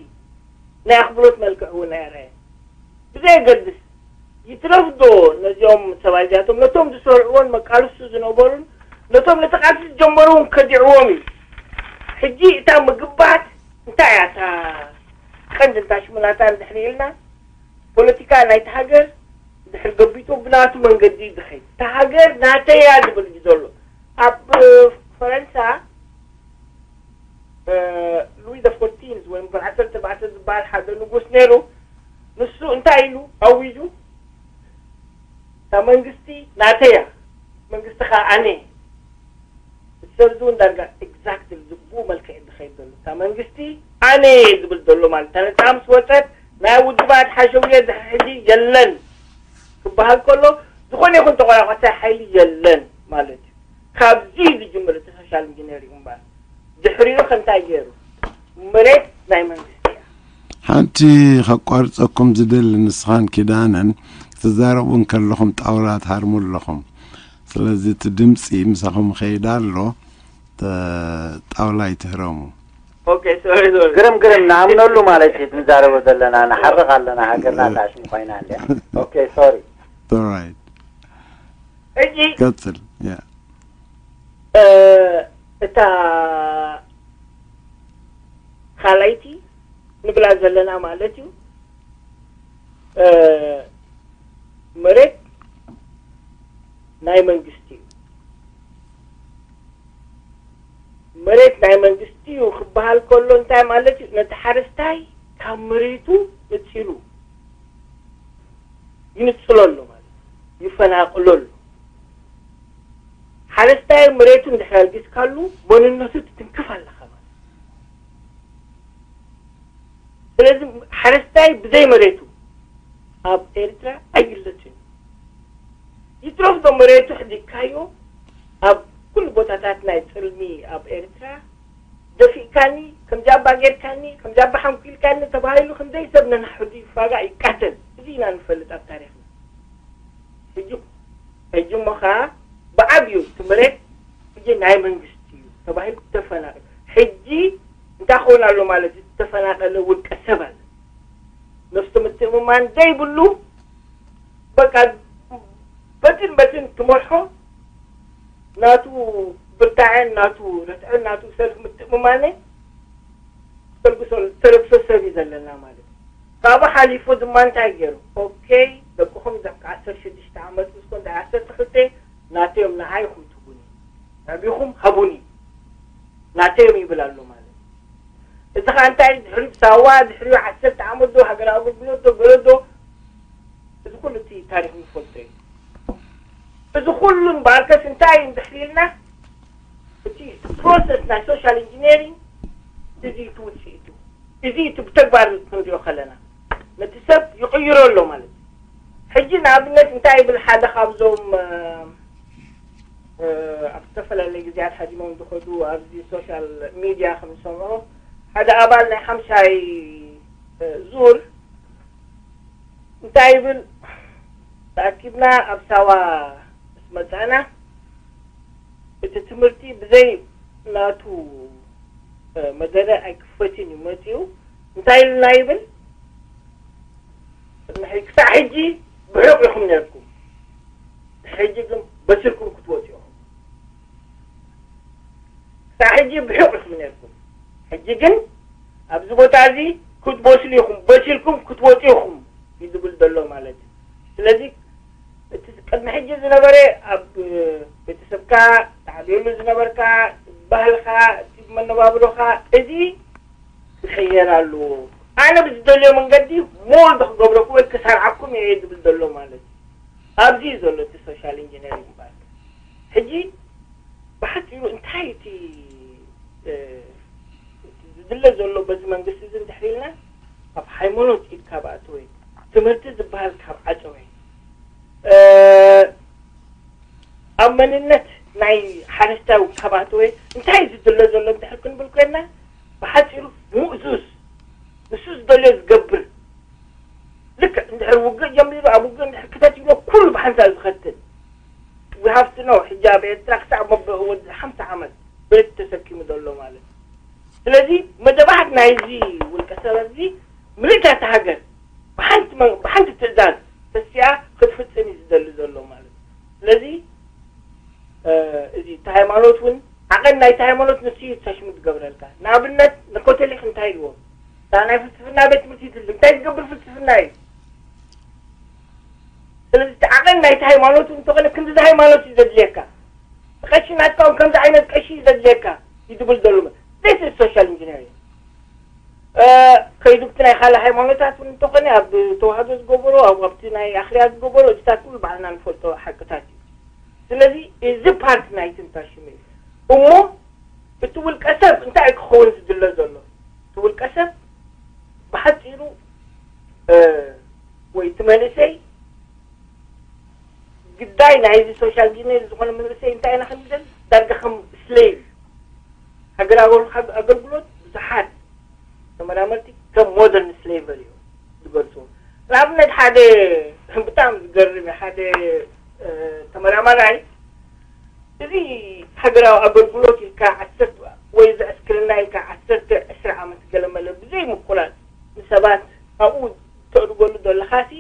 ናይ ኣኽብሮት መልክዕ እውን ኣየርኣየን። ብዘየገድስ፣ ይትረፍ ዶ ነዚኦም ሰባት እዚኣቶም፣ ነቶም ዝሰርዕዎን መቃልስቱ ዝነበሩን፣ ነቶም ነቲ ቃልሲ ዝጀመሩ እውን ከዲዕዎም እዩ። ሕጂ እታ ምግባት እንታይ እያ እታ ቀንዲ፣ እንታ ሽሙናታ እንድሕር ኢልና፣ ፖለቲካ ናይቲ ሃገር ድሕሪ ገቢጡ ብናቱ መንገዲ እዩ ዝኸይድ። እታ ሃገር ናተይ እያ ዝብል እዩ ዘሎ። ኣብ ፈረንሳ፣ ሉዊ ዘ ፎርቲንዝ ወይ እምበር ዓሰርተ ኣርባዕተ ዝበሃል ሓደ ንጉስ ነይሩ። ንሱ እንታይ ኢሉ ኣዊጁ? "እታ መንግስቲ ናተይ እያ፣ መንግስቲ ኸኣ ኣነ እየ።" እቲ ሰብ እዚ እውን ዳርጋ ኤግዛክትሊ ብኡ መልክዕ እዩ ዝኸይድ ዘሎ። "እታ መንግስቲ ኣነ እየ" ዝብል ዘሎ ማለት፣ እታ ነጻ ምስ ወጸት፣ ናይ ውድባት ሓሸውየ ድሕሪ ሕጂ የለን ክበሃል ከሎ፣ ዝኾነ ይኹን ተቆራቋሳይ ሓይሊ የለን ማለት እዩ። ካብዚ እዩ ዝጅምር እቲ ሶሻል ኢንጂነሪንግ እምበኣር። ድሕሪኡ ከ እንታይ ገይሩ? መሬት ናይ መንግስቲ እያ። ሓንቲ ከቋርጸኩም ዝደሊ፣ ንስኻን ኪዳነን ክትዛረቡ እንከለኹም ጣውላ ትሃርሙ ኣለኹም። ስለዚ እቲ ድምጺ ምሳኹም ይኸይድ ኣሎ፣ ተ-፣ ጣውላ ይትህረሙ። ኦኬ፣ ሶሪ፣ ሶሪ። ግርም ግርም ንኣምነሉ ማለት እዩ ንዛረቦ ዘለና፣ ንሓርቕ ኣለና፣ ሃገርና ታሽሙ ኮይና እንድያ። ኦኬ፣ ሶሪ። ኦራይት። ሕጂ ቀጽል። ያ። እ፣ እታ ካልኣይቲ ንብላ ዘለና ማለት እዩ። እ፣ መሬት ናይ መንግስቲ እዩ። መሬት ናይ መንግስቲ እዩ ክበሃል ከሎ እንታይ ማለት እዩ? ነቲ ሓረስታይ ካብ መሬቱ ነጺሉ ይንጽሎ ኣሎ ማለት እዩ። ይፈናቕሎ ኣሎ። ሓረስታይ መሬቱ እንድሕር ኣልጊስካሉ፣ መንነቱ ትትንክፍ ኣለኻ ማለት እዩ። ስለዚ ሓረስታይ ብዘይ መሬቱ ኣብ ኤርትራ ኣይግለጽን እዩ። ይትረፍ ዶ መሬቱ ሕዲግካዮ፣ ኣብ ኩሉ ቦታታት ናይ ጽልሚ ኣብ ኤርትራ ደፊእካኒ፣ ከምዚ ኣባ ጌርካኒ፣ ከምዚ ኣባ ሓንኲልካኒ ተባሂሉ ክንደይ ሰብ ነናሕዱ ይፋጋእ ይቃተል። እዚ ኢና ንፈልጥ ኣብ ታሪኽና። ሕጂ፣ ሕጂ እሞ ኸኣ ብዓብዩ እቲ መሬት ሕጂ ናይ መንግስቲ እዩ ተባሂሉ ተፈናቒሉ። ሕጂ እንታይ ክኸውን ኣሎ ማለት እዩ? ዝተፈናቐለ ውልቀ ሰብ ኣሎ። ነፍሱ ምትእምማን ዘይብሉ፣ በቃ በትን በትን ትመርሖ፣ ናቱ ብርታዐን ናቱ ርትዐን ናቱ ሰልፍ ምትእምማነ ተልግሶ፣ ተለግሶ ሰብ እዩ ዘለና ማለት እዩ። ካብኡ ሓሊፉ ድማ እንታይ ገይሩ? ኦኬ፣ ደቅኹም እዞም ዓሰርተ ሽዱሽተ ዓመት ምስ ኮን ዓሰርተ ክልተ ናተዮም፣ ንዓይ ኢኹም ትሁቡኒ፣ ኣዕቢኹም ሃቡኒ፣ ናተዮም ይብል ኣሎ ማለት እዩ። እዚ ኸዓ እንታይ ድሕሪ ሳዋ፣ ድሕሪ ዓሰርተ ዓመት ዶ ሃገራዊ ኣገልግሎት ዶ ገለ ዶ፣ እዚ ኩሉ እቲ ታሪኽ ንፈልጦ እዩ። እዚ ኩሉ እምበኣርከስ እንታይ እዩ እንድሕር ኢልና፣ እቲ ፕሮሰስ ናይ ሶሻል ኢንጂነሪንግ እዚ እዩ እቲ ውፅኢቱ። እዚ እዩ እቲ ብተግባር ክንሪኦ ከለና ነቲ ሰብ ይቕይሮ ኣሎ ማለት እዩ። ሕጂ ንኣብነት እንታይ ይብል ሓደ ካብዞም፣ እ፣ እ፣ ኣብ ዝተፈላለየ ግዜያት ሃዲሞም ዝኸዱ ኣብዚ ሶሻል ሚድያ ከም ዝሰምዑ ሓደ ኣባል ናይ ሓምሻይ፣ እ፣ ዙር እንታይ ይብል? ተኣኪብና ኣብ ሳዋ ምስ መጻእና፣ እቲ ትምህርቲ ብዘይ ናቱ፣ እ፣ መደረ ኣይክፈትን እዩ መጺኡ። እንታይ ኢሉና ይብል? ቅድሚ ሕጂ፣ ክሳዕ ሕጂ ብሑቕ ኢኹም ነርኩም። ሕጂ ግን በሲልኩም ክትወጹ ኢኹም። ክሳዕ ሕጂ ብሑቕ ኢኹም ነርኩም። ሕጂ ግን ኣብዚ ቦታ እዚ ክትበስሉ ኢኹም፣ በሲልኩም ክትወጹ ኢኹም እዩ ዝብል ዘሎ ማለት እዩ። ስለዚ እቲ ቅድሚ ሕጂ ዝነበረ ኣብ ቤተሰብካ ተዓብየሉ ዝነበርካ፣ ባህልኻ፣ እቲ መነባብሮኻ፣ እዚ ክቕየር ኣለዎ። ኣነ ብዝደልዮ መንገዲ ሞልዶ ክገብረኩም ወይ ክሰርዓኩም እየ ዝብል ዘሎ ማለት እዩ። ኣብዚ እዩ ዘሎ እቲ ሶሻል ኢንጂነሪንግ እምበኣር። ሕጂ ብሓጺሩ እንታይ እቲ፣ እ፣ ዝድለ ዘሎ በዚ መንግስቲ እዚ እንድሕር ኢልና፣ ኣብ ሃይማኖት ኢድ ካብ ኣተወ፣ ትምህርቲ ዝበሃል ካብ ዓጸወ፣ እ፣ ኣብ መንነት ናይ ሓረስታይ ካብ ኣተወ፣ እንታይ እዩ ዝድለ ዘሎ እንድሕር ክንብል ኮይንና፣ ብሓፂሩ ምእዙዝ፣ ንሱ ዝደልዮ ዝገብር። ልክዕ እንድሕር ውግእ ጀሚሩ፣ ኣብ ውግእ እንድሕር ክተት ይብሎ ኩሉ ብሓንሳብ ዝኸትል። We have to know፣ ሕጂ ኣብ ኤርትራ ክሳብ መበ ወዲ ሓምሳ ዓመት ብረት ተሰኪሙ ዘሎ ማለት እዩ። ስለዚ መደባት ናይዚ ውልቀ ሰብ እዚ ምልእታ እታ ሃገር ብሓንቲ መ- ብሓንቲ ትእዛዝ ተሲኣ ክትፍጽም እዩ ዝደሊ ዘሎ ማለት እዩ። ስለዚ እዚ እቲ ሃይማኖት እውን ዓቐን ናይቲ ሃይማኖት ንሱ እዩ ተሽሙ ዝገብረልካ። ንኣብነት ንኮተሊክ እንታይ ኢልዎም? እታ ናይ ፍልስፍና ቤት ትምህርቲ ይትሉ እንታይ ዝገብር ፍልስፍና እዩ? ስለዚ እቲ ዓቐን ናይቲ ሃይማኖት እውን እንተኾነ ክንዲዚ ሃይማኖት እዩ ዘድልየካ። ቀሺ ናትካ እውን ከምዚ ዓይነት ቀሺ እዩ ዘድልየካ እዩ ዝብል ዘሎ። This is social engineering። ከይዱ ብቲ ናይ ካልእ ሃይማኖታት እውን እንተኾነ ኣብ ተዋህዶ ዝገበሮ ኣብ ኣብቲ ናይ ኣኽርያ ዝገበሮ እዚታት ኩሉ ባዕልና ንፈልጦ ሓቅታት እዩ። ስለዚ እዚ ፓርት ናይ ትንታሽም እዩ እሞ እቲ ውልቀ ሰብ እንታይ ክኸውን ዝድለ ዘሎ እቲ ውልቀ ሰብ ብሓፂሩ ወይ እቲ መንእሰይ ግዳይ ናይዚ ሶሻል ዲነር ዝኾነ መንእሰይ እንታይ ኢና ክንብል ዳርጋ ከም ስሌቭ ሃገራዊ ኣገልግሎት ብዙሓት ተመራመርቲ ከም ሞደርን ስሌቨሪ እዮም ዝገልፅዎ። ንኣብነት ሓደ ብጣዕሚ ዝገርም ሓደ ተመራማራይ እዚ ሃገራዊ ኣገልግሎት ኢልካ ዓሰርተ ወይ እዚ ዕስክርና ኢልካ ዓሰርተ ዕስራ ዓመት ገለመለ ብዘይ ምቁራፅ ንሰባት ኣብኡ ተእድገሉ ዘለኻሲ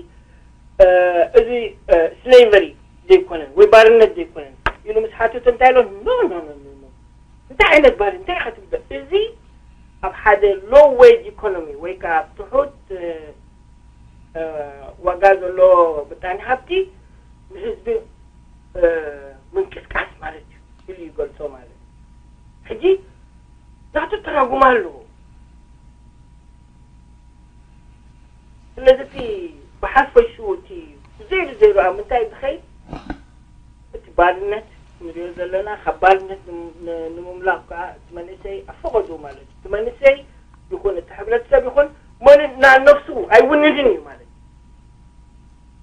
እዚ ስሌቨሪ ዘይኮነን ወይ ባርነት ዘይኮነን ኢሉ ምስ ሓተቶ እንታይ ኢሎ ኖ ኖ ኖ ኖ እንታይ ዓይነት ባር እንታይ ኢኻ ትብሎ እዚ ኣብ ሓደ ሎው ዌጅ ኢኮኖሚ ወይ ከዓ ኣብ ትሑት ዋጋ ዘሎ ምጣኔ ሃብቲ ንህዝቢ ምንቅስቃስ ማለት እዩ ኢሉ ይገልፆ ማለት እዩ። ሕጂ ናቱ ተራጉማ ኣለዎ። ስለዚ እቲ ብሓፈሽኡ እቲ ዘይሩ ዘይሩ ኣብ ምንታይ ዝኸይድ እቲ ባርነት ንሪኦ ዘለና ካብ ባርነት ንምምላቕ ከዓ እቲ መንእሰይ ኣፈቐዱ ማለት እዩ። እቲ መንእሰይ ይኹን እቲ ሕብረተሰብ ይኹን መን ናብ ነፍሱ ኣይውንንን እዩ ማለት እዩ።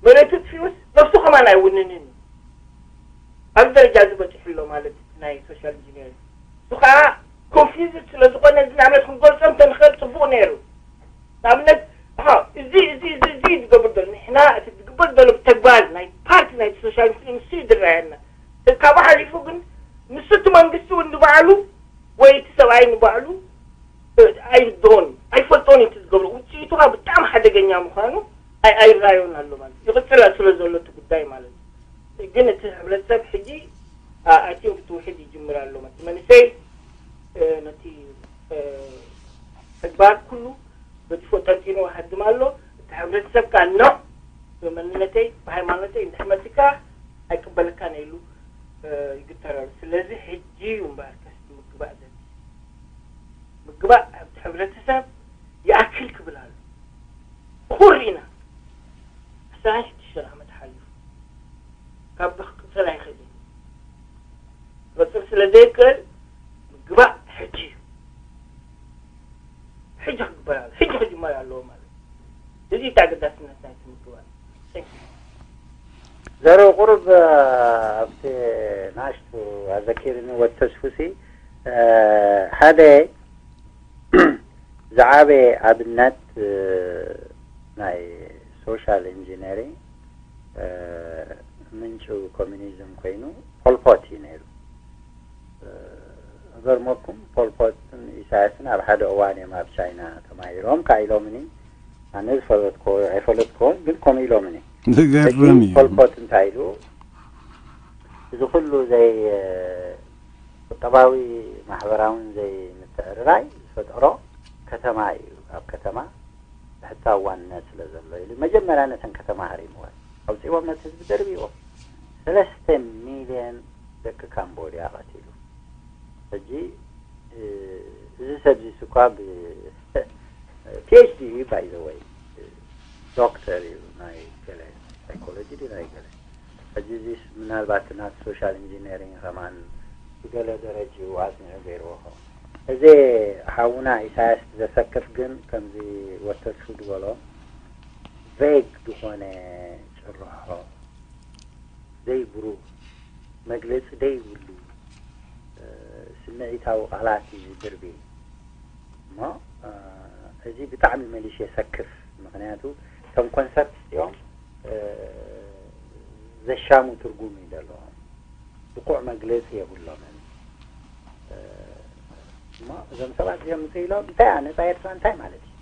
መሬቱ ጥፊኡስ ነፍሱ ከማን ኣይውንንን እዩ። ኣብዚ ደረጃ እዚ በፂሑ ኣሎ ማለት ናይ ሶሻል ኢንጂነሪንግ እሱ ከዓ ኮንፊውዝድ ስለ ዝኾነ እዚ ንኣብነት ክንገልፆ እንተንኽእል ፅቡቕ ነይሩ። ንኣብነት እዚ እዚ እዚ እዚ ዝገብር ዘሎ ንሕና እቲ ዝግበር ዘሎ ብተግባር ናይ ፓርቲ ናይ ሶሻል ኢንጂነሪንግ ንሱ እዩ ዝረኣየና። ካብኡ ሓሊፉ ግን ንሱ እቲ መንግስቲ እውን ንባዕሉ ወይ እቲ ሰብኣይ ንባዕሉ ኣይርድኦን ኣይፈልጦን እዩ ዝገብሮ ውፅኢቱ ከዓ ብጣዕሚ ሓደገኛ ምዃኑ ኣይራዮን ኣሎ ማለት ይቕፅል ስለ ዘሎ እቲ ጉዳይ ማለት እዩ። ግን እቲ ሕብረተሰብ ሕጂ ኣይ ቲንክ እቲ ውሕድ ይጅምር ኣሎ እቲ መንእሰይ ነቲ ተግባር ኩሉ በቲ ፈጠንጢኑ ሃድም ኣሎ። እቲ ሕብረተሰብ ከዓ ኖ ብመንነተይ ብሃይማኖተይ እንድሕር መፂካ ኣይቅበለካን ኢሉ ይግተረሉ። ስለዚ ሕጂ እዩ እምበኣርከስ ምግባእ ዘድሊ ምግባእ ኣብቲ ሕብረተሰብ ይኣክል ክብል ኣሎ። ኩር ኢና ዕስራን ሽዱሽተን ዓመት ሓሊፉ ካብ ክቕፅል ኣይኽእልን ክቕፅል ስለ ዘይክእል ምግባእ ሕጂ እዩ። ሕጂ ክግበር ኣሎ ሕጂ ክጅመር ኣለዎ ማለት እዚ እቲ ኣገዳስነት ናይቲ ምግባእ። ዘረው ቁሩብ ኣብቲ ናሽቱ ኣዘኪርኒ ወተስፉሲ ሓደ ዝዓበየ ኣብነት ናይ ሶሻል ኢንጂነሪንግ ምንጩ ኮሚኒዝም ኮይኑ ፖልፖት እዩ ነይሩ። እገርመኩም ፖልፖትን ኢሳያስን ኣብ ሓደ እዋን እዮም ኣብ ቻይና ተማሂሮም ካኢሎምኒ ኣነ ዝፈለጥኮ ኣይፈለጥኮን ግን ኮሚኢሎምኒ ዝገርም እዩ። ፖልፖት እንታይ ኢሉ እዚ ኩሉ ዘይ ቁጠባዊ ማሕበራውን ዘይምትዕርራይ ዝፈጠሮ ከተማ እዩ። ኣብ ከተማ ብሕታዊ ዋንነት ስለ ዘሎ ኢሉ መጀመርያ ነተን ከተማ ሃሪምወን ኣውፅዎም ነቲ ህዝቢ ደርቢዎ ሰለስተ ሚልዮን ደቂ ካምቦድያ ቀቲሉ። ሕጂ እዚ ሰብ ዚስ እኳ ብ ፒኤችዲ እዩ ባይ ዘ ወይ ዶክተር እዩ ናይ ገለ ሳይኮሎጂ ድዩ ናይ ገለ ሕጂ እዚስ ምናልባት ናት ሶሻል ኢንጂነሪንግ ከማን ብገለ ደረጅኡ ኣጽኒዑ ገይርዎ ኸውን። እዚ ሓውና ኢሳያስ ዘሰክፍ ግን ከምዚ ወተስፉ ዝበሎ ቬግ ዝኾነ ጭርሖ ዘይብሩህ መግለጺ ዘይብሉ ስምዒታዊ ቃላት እዩ ዝድርቢ። እዚ ብጣዕሚ መሊሽ የሰክፍ። ምክንያቱ እቶም ኮንሰፕት እዚኦም ዘሻሙ ትርጉም እዩ ዘለዎም። ብቁዕ መግለፂ የብሎምን። እሞ እዞም ሰባት እዚኦም ምፅእ ኢሎም እንታይ ነፃ ኤርትራ እንታይ ማለት እዩ?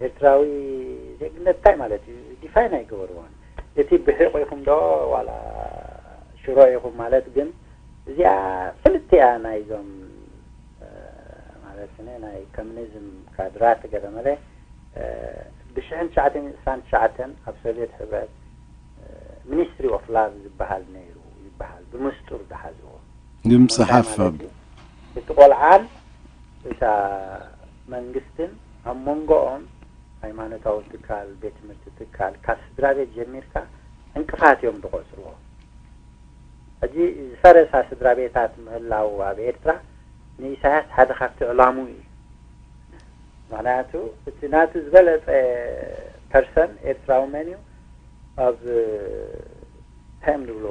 ኤርትራዊ ዜግነት እንታይ ማለት እዩ? ዲፋይን ኣይገበርዎን። እቲ ብሒቕ ኢኹም ዶ ዋላ ሽሮ ኢኹም ማለት ግን እዚኣ ፍልጥቲ እያ ናይዞም ማለት ናይ ኮሚኒዝም ካድራት ገለ መለ ብሽሕን ትሽዓተ ሚእትን ዕስራን ትሽዓተን ኣብ ሶቪየት ሕብረት ሚኒስትሪ ኦፍ ላቭ ዝበሃል ነይሩ ይበሃል። ብምስጡር ዝሓዝዎ ድምፂ ሓፋብ እቲ ቆልዓን እታ መንግስትን ኣብ መንጎኦም ሃይማኖታዊ ትካል፣ ቤት ትምህርቲ ትካል ካብ ስድራ ቤት ጀሚርካ ዕንቅፋት እዮም ዝቆፅርዎ። ሕጂ ዝፈረሳ ስድራ ቤታት ምህላው ኣብ ኤርትራ ንኢሳያስ ሓደ ካብቲ ዕላሙ እዩ። ምክንያቱ እቲ ናቱ ዝበለፀ ፐርሰን ኤርትራዊ መን እዩ? ኣብ ታይም ንብሎ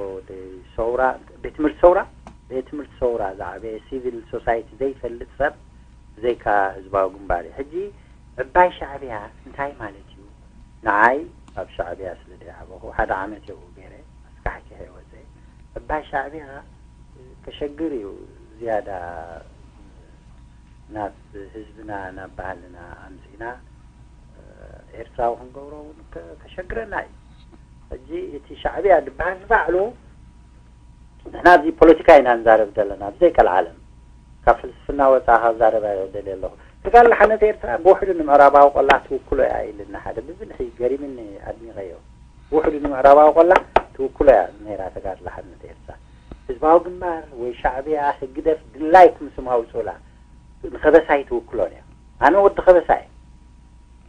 ሰውራ ቤት ትምህርቲ ሰውራ ቤት ትምህርቲ ሰውራ ዝዓበየ ሲቪል ሶሳይቲ ዘይፈልጥ ሰብ ብዘይካ ህዝባዊ ግንባር እዩ። ሕጂ ዕባይ ሻዕብያ እንታይ ማለት እዩ? ንዓይ ኣብ ሻዕብያ ስለ ዘይዓበኹ ሓደ ዓመት የብኡ ገይረ ኣስካሕኪሐ ወፀ። ዕባይ ሻዕብያ ከሸግር እዩ ዝያዳ ናብ ህዝብና ናብ ባህልና ኣምፂና ኤርትራዊ ክንገብሮ እውን ከሸግረና እዩ። ሕጂ እቲ ሻዕብያ ዝበሃል ንባዕሉ ንሕና ኣብዚ ፖለቲካ ኢና ንዛረብ ዘለና ብዘይ ቀልዓለም ካብ ፍልስፍና ወፃ ካብ ዛረባ ደልየ ኣለኹ። ተጋድሎ ሓነት ኤርትራ ብውሕዱ ንምዕራባዊ ቆላ ትውክሎ እያ ኢልና ሓደ ብብልሒ ገሪምኒ ኣድኒቐዮ። ብውሕዱ ንምዕራባዊ ቆላ ትውክሎ እያ ነይራ ተጋድሎ ሓነት ኤርትራ። ህዝባዊ ግንባር ወይ ሻዕብያ ህግደፍ ድላይኩም ስም ኣውፅኡላ። ንኸበሳ ኣይትውክሎን እያ። ኣነ ወዲ ከበሳ እየ።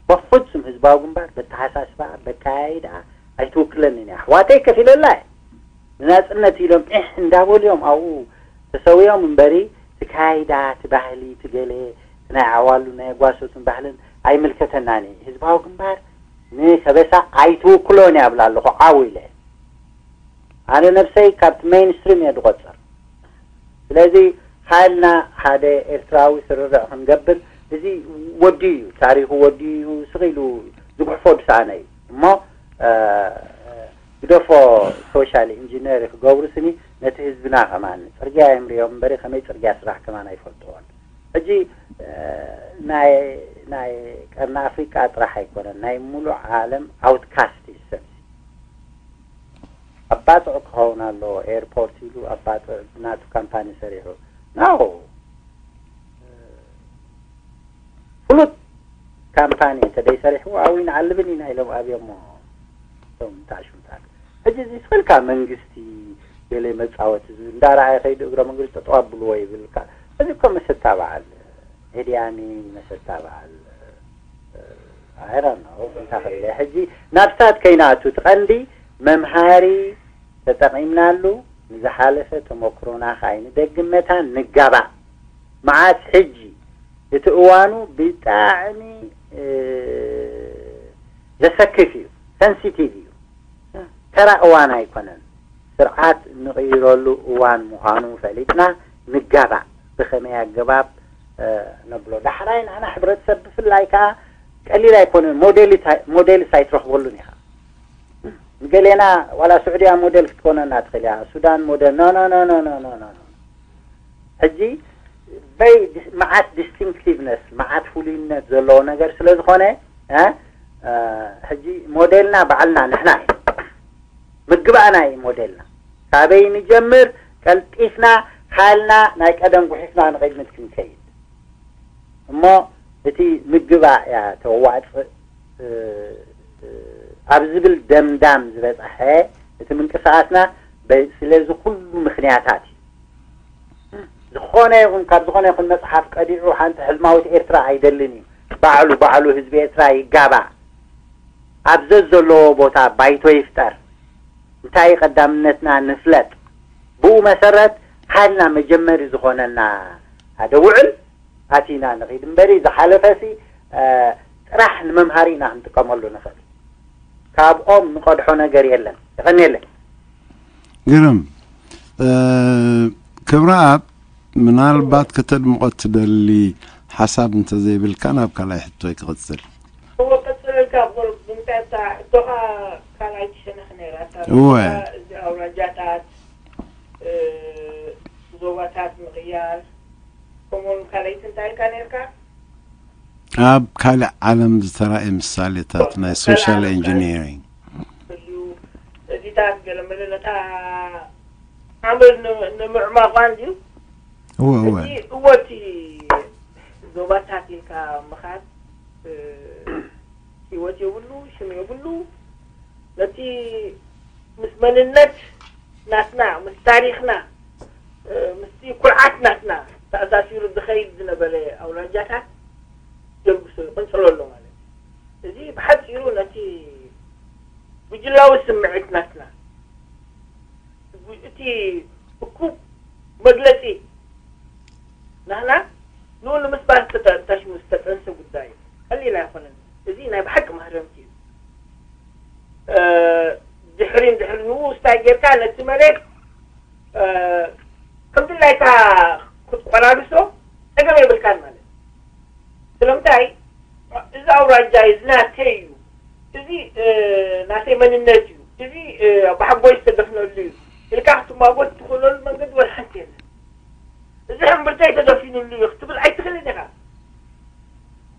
በፍጹም ህዝባዊ ግንባር በተሓሳስባ በካያይዳ ኣይትውክለንን እያ። ኣሕዋተይ ከፊለላ እየ። ንናፅነት ኢሎም ዒሕ እንዳበሉ እዮም ኣብኡ ተሰዊኦም እምበሪ ትካይዳ ትባህሊ ትገለ ናይ ዓዋሉ ናይ ጓሶትን ባህልን ኣይምልከተናን እዩ። ህዝባዊ ግንባር ንከበሳ ኣይትውክሎን እያ ብላ ኣለኹ ዓው ኢለ። ኣነ ነብሰይ ካብቲ ሜይንስትሪም እየ ዝቆፅር። ስለዚ ሓይልና ሓደ ኤርትራዊ ስርርዕ ክንገብር እዚ ወዲ እዩ ታሪኹ ወዲ እዩ ስቕ ኢሉ ዝጉሕፎ ድሰኣነ እዩ እሞ ግደፎ። ሶሻል ኢንጂነር ክገብሩ ስኒ ነቲ ህዝብና ከማን ፅርግያ እዮም ሪኦም እምበሪ ከመይ ፅርግያ ስራሕ ከማን ኣይፈልጥዎን። ሕጂ ናይ ናይ ቀርኒ ኣፍሪቃ ጥራሕ ኣይኮነን ናይ ሙሉእ ዓለም ኣውትካስት እዩ ሰብ ኣባፅዕ ክኸውን ኣለዎ። ኤርፖርት ኢሉ ኣባፅዕ ናቱ ካምፓኒ ሰሪሑ ናው ፍሉጥ ካምፓኒ እንተደይ ሰሪሕዎ ኣብኡ ይንዓልብን ኢና ኢሎም ኣብዮሞ እቶም ታሽምታት። ሕጂ እዚ ስፈልካ መንግስቲ ገለ መፃወቲ ዝብል እንዳረኣየ ከይዱ እግረ መንገዲ ጠጠው ኣብልዎ ይብልካ። እዚ እኮ መሰታ በዓል ኤድያሚ መሰታ በዓል ኣይራን እንታይ ክብል ሕጂ ናብ ሳት ከይናቱ ትቐንዲ መምሃሪ ተጠቒምናሉ ንዝሓለፈ ተመክሮና ከኣ ንደግም መታን ንጋባእ። መዓስ ሕጂ እቲ እዋኑ ብጣዕሚ ዘሰክፍ እዩ፣ ሰንሲቲቭ እዩ። ተራ እዋን ኣይኮነን። ስርዓት እንቕይረሉ እዋን ምዃኑ ፈሊጥና ንጋባእ። ብኸመይ ኣገባብ ነብሎ ዳሕራይ ንዓና ሕብረተሰብ ብፍላይ ከዓ ቀሊል ኣይኮነን። ሞዴልስ ኣይትረኽበሉን ኢኻ። ንገሌና ዋላ ስዑድያ ሞዴል ክትኮነና ትኽእል እያ። ሱዳን ሞዴል ኖ ኖ ኖ ኖ ኖ ኖ ኖ ሕጂ በይ መዓት ዲስቲንክቲቭነስ መዓት ፍሉይነት ዘለዎ ነገር ስለ ዝኾነ ሕጂ ሞዴልና ባዕልና ንሕና እዩ ምግባእና እዩ ሞዴልና ካበይ ንጀምር ቀልጢፍና ሓልና ናይ ቀደም ጉሒፍና ንቕድሚት ክንከይድ እሞ እቲ ምግባእ እያ ተዋፅእ ኣብ ዝብል ደምዳም ዝበፅሐ እቲ ምንቅስቃስና ስለዚ ኩሉ ምክንያታት እዩ። ዝኾነ ይኹን ካብ ዝኾነ ይኹን መፅሓፍ ቀዲዑ ሓንቲ ሕልማዊት ኤርትራ ኣይደልን እዩ። ባዕሉ ባዕሉ ህዝቢ ኤርትራ ይጋባእ። ኣብ ዘዘለዎ ቦታ ባይቶ ይፍጠር። እንታይ ቀዳምነትና ንፍለጥ። ብኡ መሰረት ሓልና መጀመሪ ዝኾነና ሓደ ውዕል ኣቲና ንኺድ እምበሪ ዝሓለፈሲ ጥራሕ ንመምሃሪ ኢና ክንጥቀመሉ ንኽእል። ካብኦም ንቐድሖ ነገር የለን። የቐንየለይ። ግርም ክብረኣብ ምናልባት ከተድምቖ ትደሊ ሓሳብ እንተዘይብልካ ናብ ካልኣይ ሕቶይ ክቕጽል። እወ፣ ቀጽለልካ። እኮ ብምንታይ እታ ሕቶኻ ካልኣይቲ ሸነኽ ነይራ፣ እታ እወ። እዚ ኣውራጃታት፣ እ፣ ዞባታት ምቕያር፣ ከምኡውን ካልኣይቲ እንታይ ኢልካ ነይርካ? ኣብ ካልእ ዓለም ዝተራእየ ምሳሌታት ናይ ሶሻል ኢንጂኒሪንግ። እዩ። እዚታት ገለ መለ ነታ ሓመድ ን-፣ ንምዕማቋ እንድዩ። እወ እወ። እቲ እወቲ ዞባታት ኢልካ ምኻድ፣ እ፣ ህይወት የብሉ፣ ሽም የብሉ። ነቲ ምስ መንነት ናትና፣ ምስ ታሪኽና፣ እ፣ ምስቲ ኩርዓት ናትና ተኣሳሲሩ ዝኸይድ ዝነበረ ኣውራጃታት የልግሶ፣ ይቕንጽሎ ኣሎ ማለት እዩ። እዚ ብሓጺሩ ነቲ ጉጅላዊ ስምዒት ናትና፣ እቲ እኩብ መግለጺ ናህና ንኡ ንምስባር ዝተጠ-፣ ተሽሙ ዝተጠንሰ ጉዳይ እዩ። ቀሊል ኣይኮነን። እዚ ናይ ብሓቂ ማህረምቲ እዩ። እ፣ ድሕሪ፣ ድሕሪ ንኡ ስታይ ጌርካ ነቲ መሬት፣ እ፣ ከም ድላይካ ክትቆራርሶ ጸገም የብልካን ማለት እዩ። ስለምንታይ? እዚ ኣውራጃ እዚ ናተይ እዩ፣ እዚ፣ እ፣ ናተይ መንነት እዩ፣ እዚ፣ እ፣ ብሓጎይ ዝተደፍነሉ እዩ ኢልካ ክትማጎት ትኽእለሉ መንገዲ ወላ ሓንቲ የለን። እዚ ሕምብርተይ ተደፊኑሉ እዩ ክትብል ኣይትኽእልን ኢኻ።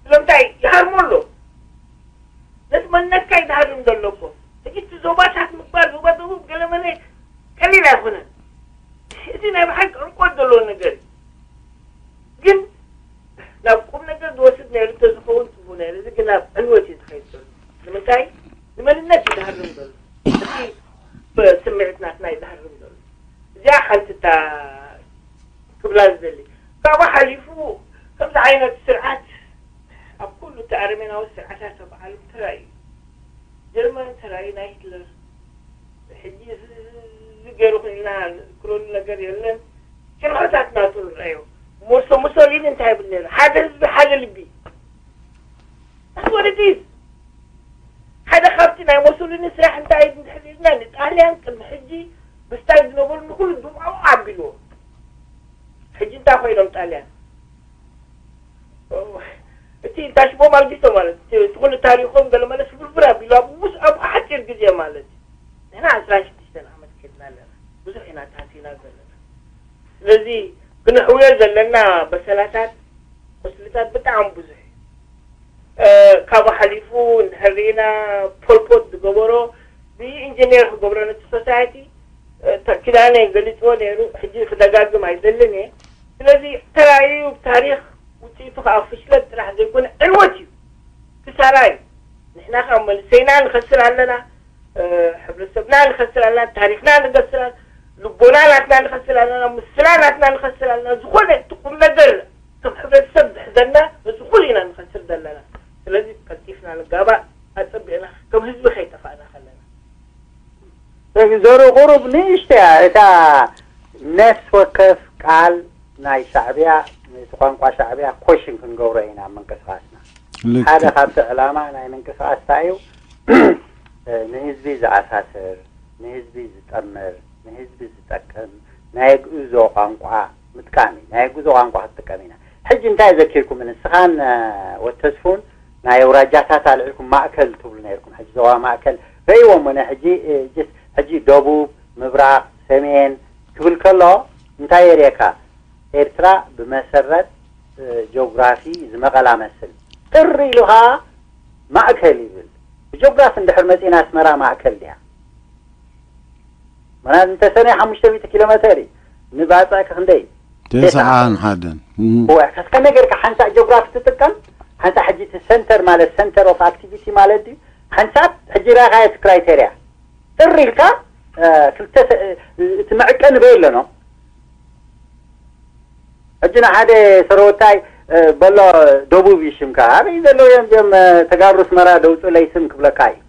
ስለምንታይ? ይሃርሞ ኣሎ። ነቲ መንነትካ እዩ ዝሃርም ዘሎ እኮ። ሕጂ እቲ ዞባታት ምባል፣ ዞባ ደቡብ ገለ መለ ቀሊል ኣይኮነን። እቲ ናይ ብሓቂ ዕምቆት ዘለዎ ነገር እዩ። ግን ናብ ቁም ነገር ዝወስድ ነይሩ እንተዝኸውን ጽቡቕ ነይሩ። እዚ ግን ናብ ዕንወት እዩ ዝኸይድ ዘሎ። ንምንታይ? ንመንነት እዩ ዝሃርም ዘሎ። እቲ ብስምዒት ናትና እዩ ዝሃርም ዘሎ። እዚኣ ሓንቲ እታ ክብላ ዝደሊ። ካብኡ ሓሊፉ ከምዚ ዓይነት ስርዓት ኣብ ኩሉ እቲ ኣረሜናዊ ስርዓታት ኣብ ዓለም ተራእዩ። ጀርመን ተራእዩ፣ ናይ ሂትለር። ሕጂ እዚ፣ እዚ ገይሩ ኮይንና ንዝክረሉ ነገር የለን። ጭርሖታት ናቱ ንረኣዮ። ሞሶ-፣ ሙሶሊኒ እንታይ ይብል ነይሩ? ሓደ ህዝቢ፣ ሓደ ልቢ። That's what it is። ሓደ ካብቲ ናይ ሞሶሊኒ ስራሕ እንታይ እዩ እንድሕር ኢልና፣ ንጣልያን ቅድሚ ሕጂ ብስታይ ዝነበሩ ንኩሉ ድምዖም ኣቢልዎ። ሕጂ እንታይ ኮይኖም ጣልያን? እቲ ታሽቦም ኣልጊሶ ማለት እቲ፣ እቲ ኩሉ ታሪኾም ገለ መለ ስብርብር ኣቢሉ ኣብ ውስ-፣ ኣብ ሓፂር ግዜ ማለት እዩ። ንሕና ዕስራን ሽዱሽተን ዓመት ከድና ኣለና። ብዙሕ ኢና ታቲና ዘለና። ስለዚ ክንሕውዮ ዘለና በሰላታት፣ ቁስልታት ብጣዕሚ ብዙሕ እዩ። እ፣ ካብኡ ሓሊፉ እንድሕር ርኢና ፖልፖት ዝገበሮ ብኢንጂነር ክገብሮ ነቲ ሶሳይቲ፣ እ፣ ተ-፣ ኪዳነ ገሊፅዎ ነይሩ። ሕጂ ክደጋግም ኣይደልን እየ። ስለዚ ተራእዩ ታሪኽ ውፅኢቱ ከዓ ፍሽለት ጥራሕ ዘይኮነ ዕንወት እዩ፣ ክሳራ እዩ። ንሕና ከዓ መንእሰይና ንኸስር ኣለና፣ እ፣ ሕብረተሰብና ንኸስር ኣለና፣ ታሪኽና ንኸስር ኣለና፣ ልቦና ናትና ንኸስር ኣለና፣ ምስላ ናትና ንኸስር ኣለና። ዝኾነ እቲ ቁም ነገር ከም ሕብረተሰብ ዝሕዘና ነዚ ኩሉ ኢና ንኸስር ዘለና። ስለዚ ቀልጢፍና ንጋባእ፣ ኣጸቢቕና ከም ህዝቢ ከይጠፋእና ከለና። ዞሮ ቁሩብ ንእሽተያ እታ ነፍስ ወከፍ ቃል ናይ ሻዕብያ፣ እቲ ቋንቋ ሻዕብያ ኮሽን ክንገብሮ ኢና ኣብ ምንቅስቃስና። ልክዕ። ሓደ ካብቲ ዕላማ ናይ ምንቅስቃስ እንታይ እዩ? ንህዝቢ ዝኣሳስር፣ ንህዝቢ ዝጠምር፣ ንህዝቢ ዝጠቅም ናይ ግእዞ ቋንቋ ምጥቃም እዩ። ናይ ግእዞ ቋንቋ ክትጥቀም ኢና። ሕጂ እንታይ ዘኪርኩም? ንስኻን፣ እ፣ ወተስፉን ናይ ኣውራጃታት ኣልዒልኩም ማእከል ትብሉ ነይርኩም። ሕጂ ዞባ ማእከል ረእይዎም ነ ሕጂ፣ እ፣ ጅስ-፣ ሕጂ ደቡብ፣ ምብራቕ፣ ሰሜን ክብል ከሎ እንታይ የርእየካ? ኤርትራ ብመሰረት፣ እ፣ ጆግራፊ ዝመቐላ መስል ጥር ኢሉ ኸኣ ማእከል ይብል። ብጆግራፊ እንድሕር መጺና ኣስመራ ማእከል ድያ? ምናልባት እንተ ሰነ ሓሙሽተ ሚእቲ ኪሎ ሜተር እዩ። ንባጽዕ ክንደይ? ተስዓን ሓደን። እም። ወይ ከስከመይ ጌርካ ሓንሳእ ጆግራፊ ትጥቀም? ሓንሳእ ሕጂ እቲ ሰንተር ማለት ሰንተር ኦፍ ኣክቲቪቲ ማለት ድዩ? ሓንሳእ ሕጂ ራኻየት ክራይቴርያ ጥር ኢልካ፣ እ፣ ክልተ ሰ-፣ እ፣ እቲ መዕቀኒ በይ ኣሎ ነው። ሕጂ ንሓደ ሰረወታይ፣ እ፣ በሎ ደቡብ እዩ ሽምካ። ኣበይ ዘለዉ እዮም እዚኦም፣ እ፣ ተጋሩ ኣስመራ ደውጹለይ ስም ክብለካ እዩ።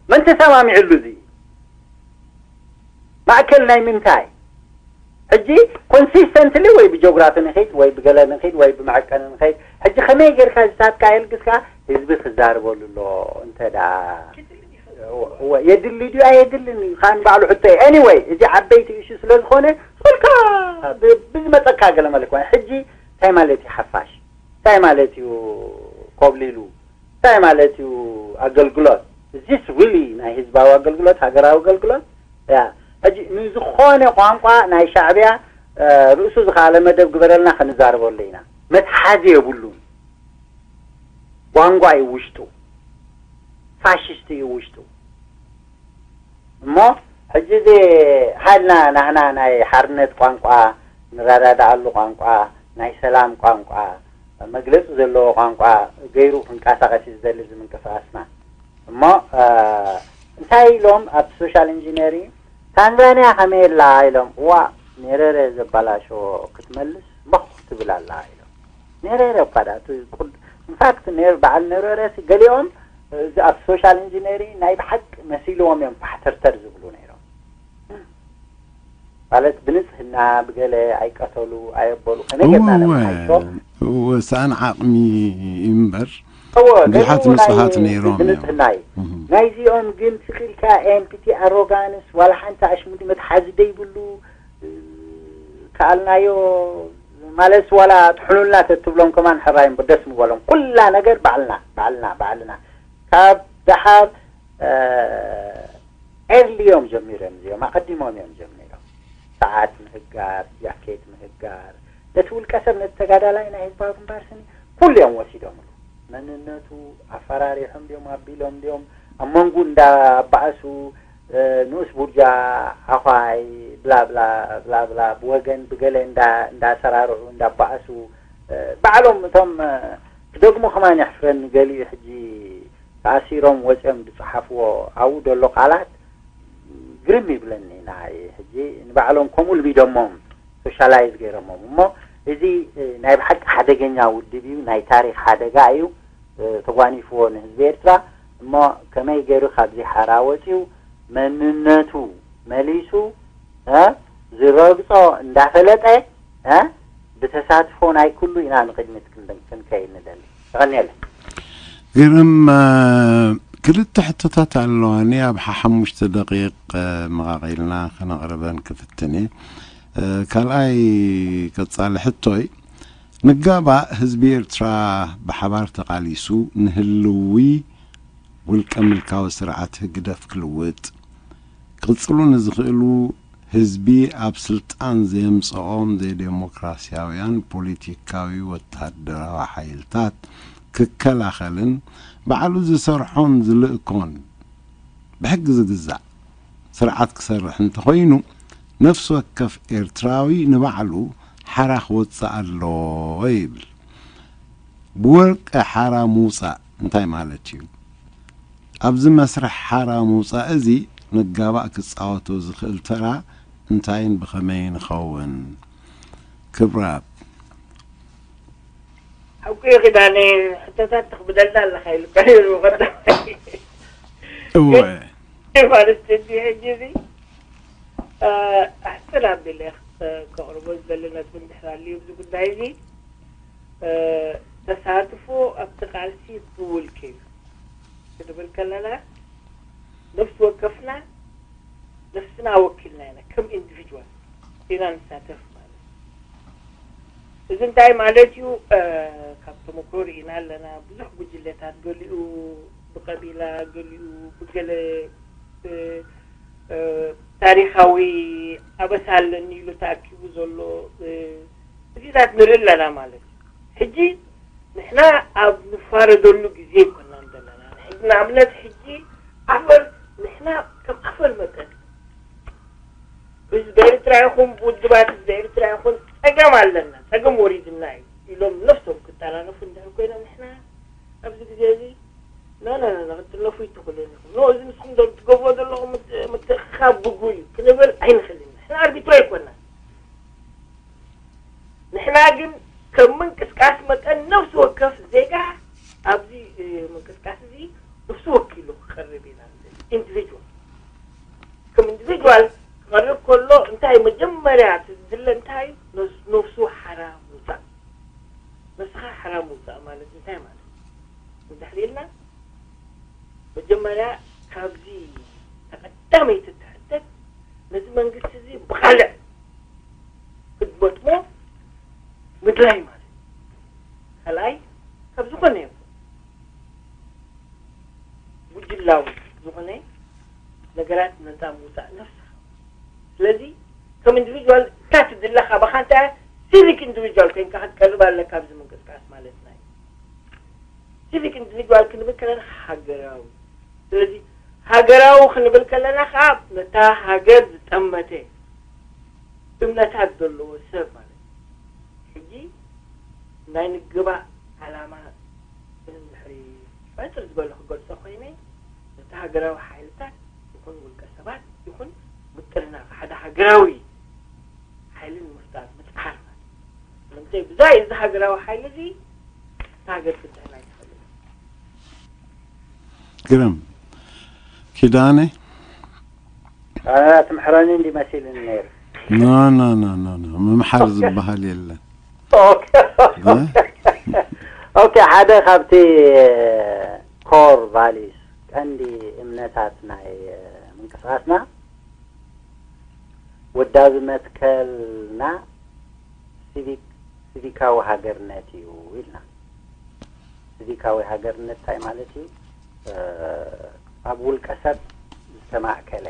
መን ተሰማሚዕሉ እዚ? ማእከል ናይ ምንታይ? ሕጂ ኮንሲስተንትሊ ወይ ብጆግራፊ ንኺድ ወይ ብገለ ንኺድ ወይ ብመዐቀኒ ንኺድ። ሕጂ ከመይ ጌርካ ዝታትካ የልግስካ ህዝቢ ክዛርበሉ ኣሎ እንተ ደኣ እወ፣ የድሊ ድዩ ኣየድልን እዩ? ካን ባዕሉ ሕቶ እዩ። ኤኒወይ፣ እዚ ዓበይቲ ኢሹ ስለ ዝኾነ፣ ወልካ ብ-፣ ብዝመጸካ ገለ መለ ኮነ። ሕጂ እንታይ ማለት እዩ ሓፋሽ? እንታይ ማለት እዩ ኮብሊሉ? እንታይ ማለት እዩ ኣገልግሎት? እዚስ ሪሊ ናይ ህዝባዊ ኣገልግሎት፣ ሃገራዊ ኣገልግሎት? ያ፣ ሕጂ ንዝኾነ ቋንቋ ናይ ሻዕብያ እ፣ ርእሱ ዝኸኣለ መደብ ግበረልና፣ ክንዛረበሉ ኢና። መትሓዚ የብሉን። ቧንቧ እዩ ውሽጡ፣ ፋሽስት እዩ ውሽጡ። እሞ ሕጂ እዚ ሃልና ናህና ናይ ሓርነት ቋንቋ፣ ንረዳድኣሉ ቋንቋ፣ ናይ ሰላም ቋንቋ፣ መግለጺ ዘለዎ ቋንቋ ገይሩ ክንቀሳቐስ እዩ ዝደሊ እዚ ምንቅስቓስና። እሞ እ፣ እንታይ ኢሎም ኣብ ሶሻል ኢንጂነሪንግ፣ ታንዛንያ ከመይ ኣላ ኢሎም። እዋ፣ ኔረረ ዘባላሸዎ ክትመልስ በኹ ትብል ኣላ ኢሎም። ኔረረ እኳ ደኣ እቲ ቁድ-፣ ኢንፋክት ኔር-፣ በዓል ኔረረ ሲ ገሊኦም እዚ ኣብ ሶሻል ኢንጂነሪንግ ናይ ብሓቂ መሲልዎም እዮም ፋሕተርተር ዝብሉ ነይሮም። ማለት ብንጽህና ብገለ ኣይቀተሉ ኣየበሉ ከመይ እወ፣ ጌርና እወ። ነምሓይሾ? እወ፣ ሰኣን ዓቕሚ እዩ እምበር፣ እወ፣ ብዙሓት ገሊኡ ናይ ንጹሃት ነይሮም እዮም። ብንጽህና እዩ። እህ። ናይዚኦም ግን ስቕ ኢልካ ኤምፒቲ ኣሮጋንስ ዋላ ሓንቲ ኣሽሙዲ መትሓዚ ደይብሉ፣ እ፣ ከኣልናዮ ማለት ዋላ ጥሕኑልና ተትብሎም ከማን ሕራይ እምበር ደስ ምበሎም። ኩላ ነገር ባዕልና፣ ባዕልና፣ ባዕልና። ካብ ደሓር፣ እ፣ ኤርሊ እዮም ጀሚሮም እዚኦም፣ ኣቐዲሞም እዮም ጀሚሮም። ሰዓት ምህጋር፣ ጃኬት ምህጋር፣ ነቲ ውልቀ ሰብ፣ ነቲ ተጋዳላይ ናይ ህዝባዊ ግንባር ስኒ ኩሉ እዮም ወሲዶምሉ። መንነቱ ኣፈራሪሖም ድዮም፣ ኣቢሎም ድዮም፣ ኣብ መንጉ እንዳባእሱ፣ እ፣ ንኡስ ቡርጃ፣ ኣዃይ፣ ብላ ብላ፣ ብላ ብላ፣ ብወገን ብገለ እንዳ-፣ እንዳሰራርዑ፣ እንዳባእሱ፣ እ፣ ባዕሎም እቶም፣ እ፣ ክደግሞ ከማን የሕፍረኒ፣ ገሊኡ ሕጂ ተኣሲሮም ወፂኦም ዝፀሓፍዎ ኣብኡ ዘሎ ቃላት ግርም ይብለኒ። ንዓይ ሕጂ ንባዕሎም ከምኡ ልሚዶሞም ሶሻላይዝ ገይሮሞም እሞ፣ እዚ እ፣ ናይ ብሓቂ ሓደገኛ ውድብ እዩ፣ ናይ ታሪክ ሓደጋ እዩ። እ፣ ተጓኒፍዎ ንህዝቢ ኤርትራ። እሞ ከመይ ገይሩ ካብዚ ሓራ ወፂኡ መንነቱ መሊሱ፣ እ፣ ዝረግጾ እንዳፈለጠ፣ እ፣ ብተሳትፎ ናይ ኩሉ ኢና ንቕድሚት ክንደ-፣ ክንከይድ ንደሊ። የቐንየለይ። ግርም፣ እ፣ ክልተ ሕቶታት ኣለዋኒ፣ ኣብ ሓሙሽተ ደቂቕ፣ እ፣ መቓቒልና ከነቕርበን ክፍትን እየ። እ፣ ካልኣይ ቀጻሊ ሕቶይ፣ ንጋባእ ህዝቢ ኤርትራ ብሓባር ተቓሊሱ ንህልዊ ውልቀ ምልካዊ ስርዓት ህግደፍ ክልውጥ፣ ክቕጽሉ ንዝኽእሉ ህዝቢ ኣብ ስልጣን ዘየምጽኦም ዘይዴሞክራስያውያን ፖለቲካዊ ወተሃደራዊ ሓይልታት ክከላኸልን ባዕሉ ዝሰርሖን ዝልእኮን ብሕጊ ዝግዛእ ስርዓት ክሰርሕ እንተኾይኑ፣ ነፍሲ ወከፍ ኤርትራዊ ንባዕሉ ሓራ ክወጽእ ኣለዎ ይብል። ብወርቂ ሓራ ምውጻእ እንታይ ማለት እዩ? ኣብዚ መስርሕ ሓራ ምውጻእ እዚ ንጋባእ ክጻወቶ ዝኽእል ተራ እንታይን ብኸመይን ይኸውን? ክብራት። ሓቁ እዩ ኪዳነ፣ ሕቶታት ተኽብደልና ኣለኻ ኢሉካ ነይሩ ቀዳማይ። እወ። ግን ማለት እዚ ሕጂ እዚ፣ እ፣ ኣሕጽር ኣቢለ ከቕርቦ ዝደሊ ነጥቢ እንድሕር ኣልዩ ኣብዚ ጉዳይ እዚ፣ እ፣ ተሳትፎ ኣብቲ ቃልሲ ብውልቂ እዩ ክንብል ከለና፣ ነፍሲ ወከፍና ነፍስና ወኪልና ኢና፣ ከም ኢንዲቪጅዋል ኢና ንሳተፍ ማለት እዩ። እዚ እንታይ ማለት እዩ? እ፣ ካብ ተመክሮ ርኢና ኣለና። ብዙሕ ጉጅለታት፣ ገሊኡ ብቐቢላ፣ ገሊኡ ብገለ፣ እ፣ እ፣ ታሪኻዊ ኣበሳ ኣለኒ ኢሉ ተኣኪቡ ዘሎ፣ እ፣ እዚታት ንርኢ ኣለና ማለት እዩ። ሕጂ ንሕና ኣብ ንፋረደሉ ግዜ ኣይኮናን ዘለና። ሕጂ ንኣብነት ሕጂ ዓፈር፣ ንሕና ከም ዓፈር መጠን ህዝቢ ኤርትራ ይኹን ብውድባት ህዝቢ ኤርትራ ይኹን ጸገም ኣለና፣ ጸገም ወሪድና እዩ ኢሎም ነፍሶም ክጠራነፉ እንድሕር ኮይኖም ንሕና ኣብዚ ግዜ እዚ ኖ፣ ኖ፣ ኖ፣ ኖ፣ ክትጥለፉ ይትኽእሉን ኢኹም። ኖ፣ እዚ ንስኹም ዶ-፣ ትገብርዎ ዘለኹም ምት-፣ ምትእኽኻብ ብጉይ እዩ ክንብል ኣይንኽእልን። ንሕና ኣርቢትሮ ኣይኮናን። ንሕና ግን ከም ምንቅስቃስ መጠን ነፍሲ ወከፍ ዜጋ ኣብዚ፣ እ፣ ምንቅስቃስ እዚ ነፍሱ ወኪሉ ክቐርብ ኢና ንደሊ። ኢንዲቪጅዋል። ከም ኢንዲቪጅዋል ክቐርብ ከሎ እንታይ መጀመርያ እቲ ዝድለ እንታይ እዩ? ነስ-፣ ነፍሱ ሓራ ምውጻእ። ነስኻ ሓራ ምውጻእ ማለት እንታይ ማለት እዩ? እንድሕር ኢልና መጀመርያ ካብዚ ተቐዳመይቲ ትሕተት ነዚ መንግስቲ እዚ ብኻልዕ ክትገጥሞ ምድላይ ማለት እዩ። ካብ ዝኾነ ይኹን ጉጅላዊ ዝኾነ ነገራት ነፃ ምውፃእ ነፍስኻ። ስለዚ ከም ኢንዲቪድዋል እታ ትድለ ካባኻ እንታይ እያ? ሲቪክ ኢንዲቪድዋል ኮይንካ ክትቀርብ ኣለካ ኣብዚ ምንቅስቃስ ማለትና እዩ። ሲቪክ ኢንዲቪድዋል ክንብል ከለና ሃገራዊ። ስለዚ ሃገራዊ ክንብል ከለና ከዓ ነታ ሃገር ዝጠመተ እምነታት ዘለዎ ሰብ ማለት እዩ። ሕጂ ናይ ንግባእ ዓላማ እንድሕሪ ሕፅር ዝበለ ክገልፆ ኮይነ ነቲ ሃገራዊ ሓይልታት ይኹን ውልቀ ሰባት ይኹን ምጥርናፍ ሓደ ሃገራዊ ሓይሊ ንምፍጣር ምፅዓር ማለት እዩ። ስለምንታይ ብዛይ እዚ ሃገራዊ ሓይሊ እዚ እታ ሃገር ክትድሕን ኣይትኽእልን። ግርም ኪዳነ ኣነ ትምሕረኒ እንዲ መሲልኒ ነይሩ። ኖ ኖ ኖ ኖ ኖ ምምሓር ዝበሃል የለን። ኦኬ፣ ሓደ ካብቲ ኮር ቫሊስ ቀንዲ እምነታት ናይ ምንቅስቃስና ውዳቢ መትከልና ሲቪክ ሲቪካዊ ሃገርነት እዩ ኢልና። ሲቪካዊ ሃገርነት እንታይ ማለት እዩ? ኣብ ውልቀ ሰብ ዝተማእከለ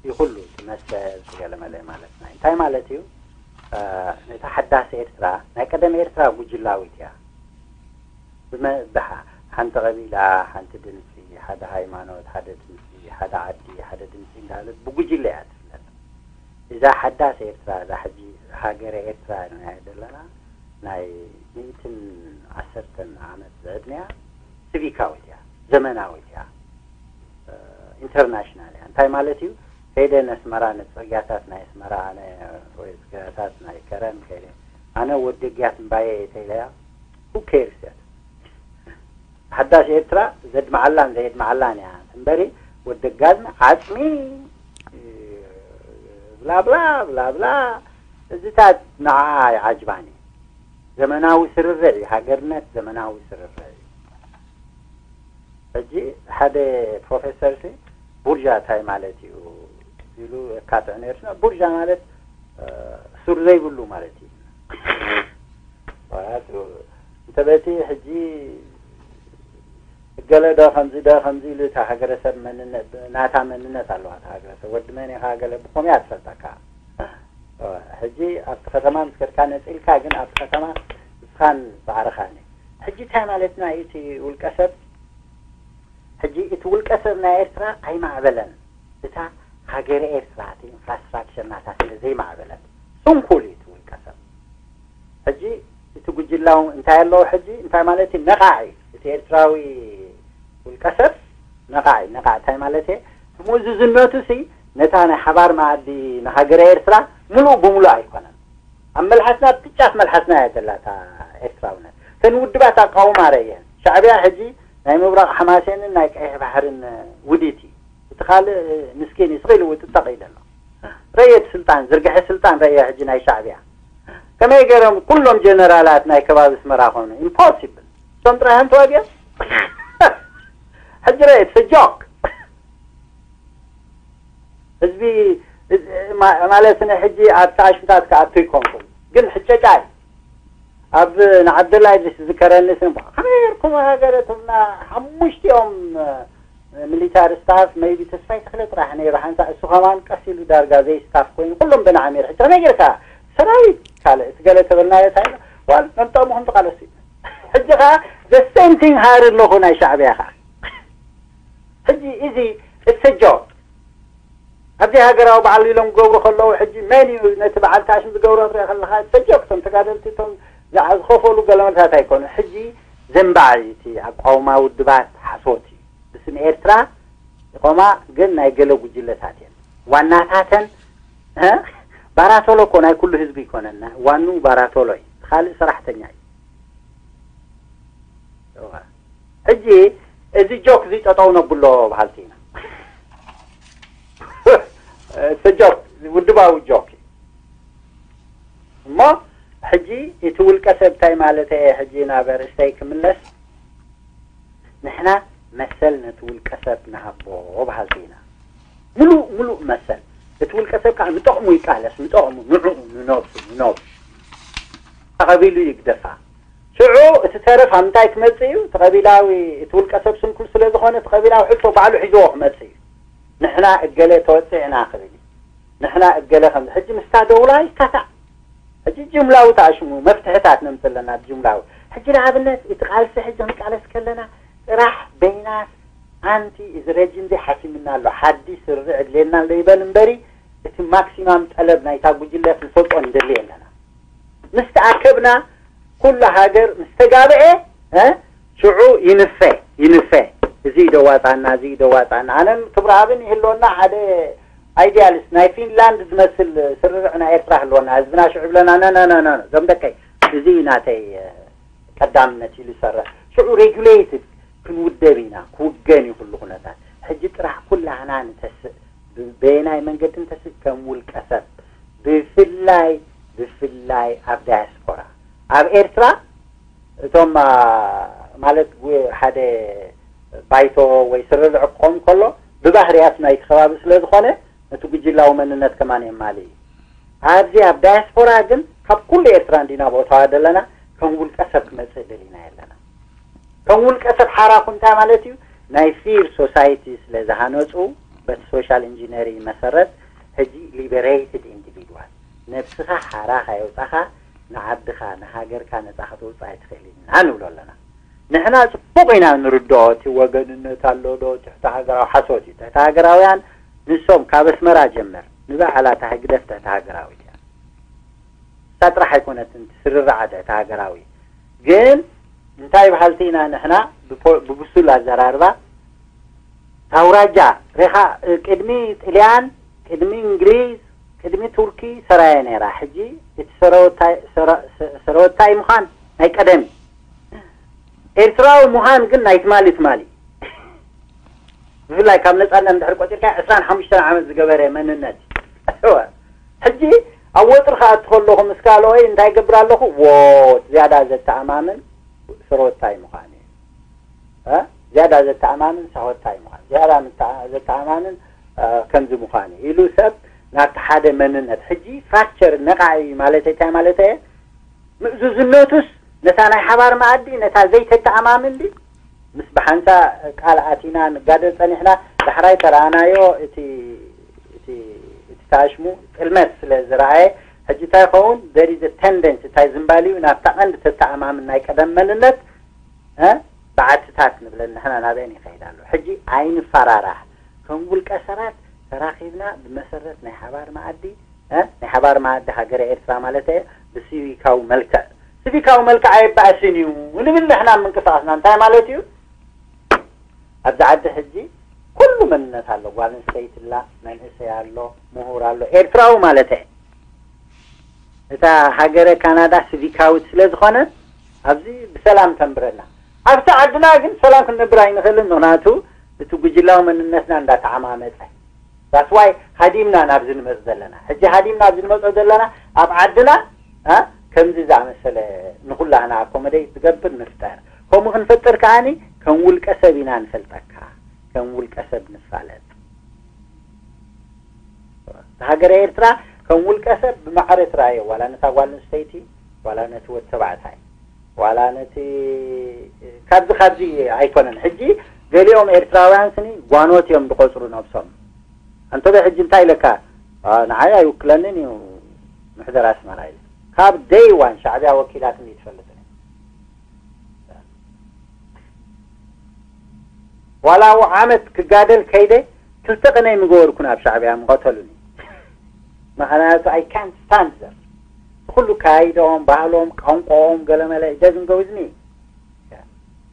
ይኹሉ እቲ መሰል ገለመለ ማለትና እዩ። እንታይ ማለት እዩ? ነታ ሓዳስ ኤርትራ ናይ ቀደም ኤርትራ ጉጅላዊት እያ። ብመ- ብሓ- ሓንቲ ቀቢላ፣ ሓንቲ ድምፂ፣ ሓደ ሃይማኖት፣ ሓደ ድምፂ፣ ሓደ ዓዲ፣ ሓደ ድምፂ እንዳበለት ብጉጅለ እያ ትፍለጥ። እዛ ሓዳስ ኤርትራ፣ እዛ ሕጂ ሃገረ ኤርትራ ኢልናያ ዘለና ናይ ሚእትን ዓሰርተን ዓመት ዝዕድመያ ሲቪካዊት እያ፣ ዘመናዊት እያ፣ ኢንተርናሽናል እያ። እንታይ ማለት እዩ? ከይደ ነስመራ ንፅርግያታት ናይ ኣስመራ ኣነ ወይ ፅርግያታት ናይ ከረን ከይደ ኣነ ወዲ ግያት እምባየ እየ ተይለያ who cares እያ። ሓዳሽ ኤርትራ ዘድምዓላን ዘየድምዓላን እያ እምበሪ ወዲ ጋዝሚ ዓፅሚ ብላብላ ብላብላ እዚታት ንዓ ይዓጅባኒ። ዘመናዊ ስርርዕ እዩ ሃገርነት፣ ዘመናዊ ስርርዕ እዩ። ሕጂ ሓደ ፕሮፌሰር ሲ ቡርጃ እንታይ ማለት እዩ ኢሉ የካትዕ ነይሩ። ቡርጃ ማለት ሱር ዘይብሉ ማለት እዩ። እንተ በቲ ሕጂ ገለ ዶ ከምዚ ዶ ከምዚ ኢሉ እታ ሃገረሰብ ናታ መንነት ኣለዋ። እታ ሃገረሰብ ወዲ መን ኢኻ ገለ ብኸምኡ እያ ትፈልጠካ። ሕጂ ኣብቲ ከተማ ምስ ከድካ ነፂልካ ግን ኣብቲ ከተማ ንስኻን ፃዕርኻን እዩ። ሕጂ እንታይ ማለትና እዩ እቲ ውልቀ ሰብ? ሕጂ እቲ ውልቀ ሰብ ናይ ኤርትራ ኣይማዕበለን። እታ ሃገረ ኤርትራ እቲ ኢንፍራስትራክቸር ናታ ስለ ዘይማዕበለት ስንኩል እዩ እቲ ውልቀ ሰብ። ሕጂ እቲ ጉጅላዊ እንታይ ኣለዎ ሕጂ እንታይ ማለት እዩ? ነቓዕ እዩ እቲ ኤርትራዊ ውልቀ ሰብ ነቓዕ እዩ። ነቓዕ እንታይ ማለት እየ? እቲ ምእዙዝነቱ ሲ ነታ ናይ ሓባር መኣዲ ንሃገረ ኤርትራ ምሉእ ብምሉእ ኣይኮነን። ኣብ መልሓስና ብጫፍ መልሓስና እያ ዘላ እታ ኤርትራውነት። እተን ውድባት ኣቃውማ ረእየን። ሻዕብያ ሕጂ ናይ ምብራቕ ሓማሴንን ናይ ቀይሕ ባሕርን ውዲት እዩ። እቲ ካልእ ምስኪን እዩ ስቕ ኢሉ ውጥጠቕ ኢሉ ኣሎ። ረየ እቲ ስልጣን ዝርግሐ ስልጣን ረየ ሕጂ ናይ ሻዕብያ ከመይ ገይሮም ኩሎም ጀነራላት ናይ ከባቢ ኣስመራ ኮኑ? ኢምፖሲብል። እቶም ጥራይ ሃንተዋግኦም ሕጂ ረየ እቲ ጆክ ህዝቢ ማለት ን ሕጂ ኣብቲ ኣሽምታት ክኣቱ ይኮንኩም ግን ሕጨጫ እዩ። ኣብ ንዓብደላ ኢድሪስ ዝከረኒ ስም ከመይ ጌርኩም ሃገረ ትብልና ሓሙሽቲኦም ሚሊታሪ ስታፍ መይቢ ተስፋይ ተክለ ጥራሕ ነይሩ ሓንሳ እሱ ከማን ቀስ ኢሉ ዳርጋ ዘይ ስታፍ ኮይኑ ኩሎም ብንዓሚር ሕጂ ከመይ ጌርካ ሰራዊት ካልእ እቲ ገለ ተበልናዮ እንታይ ዋል መምጠሙ ከም ተቃለሱ ሕጂ ከዓ the same thing ሃር ኣለኹ ናይ ሻዕብያ ከዓ ሕጂ እዚ it's a joke ኣብዚ ሃገራዊ በዓል ኢሎም ክገብሩ ከለዉ ሕጂ መን እዩ ነቲ በዓል ታሽም ዝገብሮ ትሪኦ ከለካ it's a joke እቶም ተጋደልቲ እቶም ዝኸፈሉ ገለመልታት ኣይኮኑ ሕጂ ዘንባዕ እቲ ኣቋውማ ውድባት ሓሶት እዩ ብስም ኤርትራ ይቆማ ግን ናይ ገለ ጉጅለታት እየን ዋናታተን ባራቶሎ እኮ ናይ ኩሉ ህዝቢ ይኮነና ዋኑ ባራቶሎ እዩ ካልእ ሰራሕተኛ እዩ ሕጂ እዚ ጆክ እዚ ጠጠው ነብሎ በሃልቲ ኢና ጆክ ውድባዊ ጆክ እሞ ሕጂ እቲ ውልቀ ሰብ እንታይ ማለት እየ ሕጂ ናብ ርእስተይ ክምለስ ንሕና መሰል ነቲ ውልቀ ሰብ ንሃቦ በሃልቲ ኢና ምሉእ ምሉእ መሰል እቲ ውልቀ ሰብ ከዓ ንጠቕሙ ይቃለስ ንጠቕሙ ንዕኡ ንነብሱ ንነብሱ ተቐቢሉ ይግደፋ ሽዑ እቲ ተረፍ ኣብ ምንታይ ክመጽእ እዩ? እቲ ቀቢላዊ፣ እቲ ውልቀ ሰብ ስንኩል ስለ ዝኾነ፣ እቲ ቀቢላዊ ሕቶ ባዕሉ ሒዝዎ ክመጽእ እዩ። ንሕና እገለ ተወጽዕና ክብል እዩ። ንሕና እገለ ከም ሕጂ ምስታ ደውላ ይካታዕ። ሕጂ ጅምላዊ ተኣሽሙ መፍትሕታት ነምጽእ ኣለና፣ ጅምላዊ። ሕጂ ንኣብነት እቲ ቃልሲ ሕጂ ክንቃለስ ከለና ጥራሕ በይናት ኣንቲ እዚ ረጅም እዚ ሓኪምና ኣሎ፣ ሓድሽ ስርርዕ ድልየና ኣሎ ይበል እምበሪ፣ እቲ ማክሲማም ጠለብ ናይታ ጉጅለ ክንፈልጦ ንደሊ ኣለና። ምስ ተኣከብና ኩሉ ሃገር ምስ ተጋብኤ፣ እ፣ ሽዑ ይንፈ፣ ይንፈ። እዚ ይደዋጻና፣ እዚ ይደዋጻና። ኣነን ክብረኣብን ይህልወና ሓደ ኣይዲያሊስት፣ ናይ ፊንላንድ ዝመስል ስርርዕ ናይ ኤርትራ ህልወና። ህዝብና ሽዑ ይብለና፣ "ነ፣ ነ፣ ነ፣ ነ፣ ዞም ደቀይ፣ እዚ ናተይ፣ እ፣ ቀዳምነት" ኢሉ ይሰርሕ። ሽዑ ሬጉሌትድ ክንውደብ ኢና፣ ክውገን እዩ ኩሉ ኩነታት። ሕጂ ጥራሕ ኩላህና ንተስእ፣ ብ-፣ በየናይ መንገዲ ንተስእ? ከም ውልቀ ሰብ፣ ብፍላይ፣ ብፍላይ ኣብ ዳያስፖራ። ኣብ ኤርትራ እቶም፣ አ፣ ማለት ው-፣ ሓደ ባይቶ ወይ ስርርዕ ክኸውን ከሎ ብባህርያት ናይቲ ከባቢ ስለ ዝኾነ ነቲ ጉጅላዊ መንነት ከማን የማልእ እዩ። ኣብዚ ኣብ ዳያስፖራ ግን ካብ ኩሉ ኤርትራ እንዲና ብኦታዋ ዘለና ከም ውልቀ ሰብ ክመጽእ ደሊና የለና። ከም ውልቀ ሰብ ሓራኹ እንታይ ማለት እዩ? ናይ ሲቪል ሶሳይቲ ስለ ዝሃነጹ በቲ ሶሻል ኢንጂነሪንግ መሰረት ሕጂ ሊበሬትድ ኢንዲቪድዋል ነብስኻ ሓራ ካየውጻኻ ንዓድኻ ንሃገርካ ነጻ ከተውጽእ ኣይትኽእልን ኢና ንብሎ ኣለና። ንሕና ጽቡቕ ኢና ንርድኦ፣ እቲ ወገንነት ኣሎ ዶ፣ ትሕቲ ሃገራዊ ሓሶት እዩ። ትሕቲ ሃገራውያን ንሶም ካብ ኣስመራ ጀምር ንባዕላ እታ ህግደፍ ትሕቲ ሃገራዊት እያ። እሳ ጥራሕ ኣይኮነትን ትስርርዓ ትሕቲ ሃገራዊ። ግን እንታይ በሃልቲ ኢና ንሕና ብፖ-፣ ብብሱል ኣዘራርባ ታውራጃ ሬኻ ቅድሚ ጥልያን፣ ቅድሚ እንግሊዝ፣ ቅድሚ ቱርኪ ሰራየ ነይራ። ሕጂ እቲ ሰረወታይ፣ ሰረ-፣ ሰ-፣ ሰረወታይ ምዃን ናይ ቀደም እዩ። ኤርትራዊ ምዃን ግን ናይ ትማሊ ትማሊ። ብፍላይ ካብ ነጻነት እንድሕር ቆጺርካ ዕስራን ሓሙሽተን ዓመት ዝገበረ መንነት። እወ። ሕጂ ኣብ ወጥሪ ክኣቱ ከለኹ ምስ ካልኦይ እንታይ ይገብር ኣለኹ? ዎ፣ ዝያዳ ዘተኣማምን ሰረወታይ ምዃን እዩ። እ? ዝያዳ ዘተኣማምን ሳሆታይ ምዃን፣ ዝያዳ ምተኣ-፣ ዘተኣማምን፣ እ፣ ከምዚ ምዃን እዩ ኢሉ ሰብ ናብቲ ሓደ መንነት። ሕጂ ፍራክቸር ነቓዒ ማለት እንታይ ማለት እየ? ምእዙዝነቱስ ነታ ናይ ሓባር መኣዲ፣ ነታ ዘይተተኣማምን ድዩ? ምስ ብሓንሳ ቃል ኣቲና ንጋደል ጸኒሕና፣ ዳሕራይ ተረኣናዮ፣ እቲ፣ እቲ፣ እቲ ተኣሽሙ ጥልመት ስለ ዝረኣየ፣ ሕጂ እንታይ ይኸውን? There is a tendency፣ እንታይ ዝንባልዩ ናብታ ቀንዲ ተተኣማምን ናይ ቀደም መንነት፣ እ፣ በዓትታት ንብለን ንሕና ናበአን ይኸይድ ኣሎ። ሕጂ ኣይንፈራራሕ። ከም ውልቀ ሰባት ተራኺብና ብመሰረት ናይ ሓባር መኣዲ፣ እ፣ ናይ ሓባር መኣዲ ሃገረ ኤርትራ ማለት እየ፣ ብሲቪካዊ መልክዕ፣ ሲቪካዊ መልክዕ ኣይበኣስን እዩ ንብል ንሕና ምንቅስቃስና። እንታይ ማለት እዩ? ኣብዚ ዓዲ ሕጂ ኩሉ መንነት ኣሎ። ጓል ኣንስተይቲ ኣላ፣ መንእሰይ ኣሎ፣ ምሁር ኣሎ፣ ኤርትራዊ ማለት እየ። እታ ሃገረ ካናዳ ሲቪካዊት ስለ ዝኾነት ኣብዚ ብሰላም ተንብረና። ኣብቲ ዓድና ግን ሰላም ክንነብር ኣይንኽእልን፣ ምኽንያቱ እቲ ጉጅላዊ መንነትና እንዳተዓማመጸ። That's why ሃዲምና ናብዚ ንመጽእ ዘለና። ሕጂ ሃዲምና ኣብዚ ንመጽኦ ዘለና ኣብ ዓድና፣ እ፣ ከምዚ ዝኣመሰለ ንኹላህና ኣኮመደይት ዝገብር ንፍጠር። ከምኡ ክንፈጥር ከኣኒ ከም ውልቀ ሰብ ኢና ንፈልጠካ፣ ከም ውልቀ ሰብ ንፋለጥ። ሃገረ ኤርትራ ከም ውልቀ ሰብ ብማዕረ ትረኣዮ፣ ዋላ ነታ ጓል ኣንስተይቲ፣ ዋላ ነቲ ወዲ ተባዕታይ፣ ዋላ ነቲ ካብዚ ካብዚ ኣይኮነን። ሕጂ ገሊኦም ኤርትራውያን ስኒ ጓኖት እዮም ዝቆጽሩ ነብሶም። ኣንተ ሕጂ እንታይ ኢለካ? ኣ፣ ንዓይ ኣይውክለንን እዩ ምሕደር ኣስመራ ኢለ። ካብ ደይ ዋን ሻዕብያ ወኪላትኒ ትፈልጥን እያ። ዋላ ኣብኡ ዓመት ክጋደል ከይደ ክልተ ቅነ ምገበርኩ ናብ ሻዕብያ ምቐተሉኒ። ምኽንያቱ I can't stand them። ኩሉ ካይዶም፣ ባህሎም፣ ቋንቋኦም፣ ገለመለ፣ it doesn't go with me።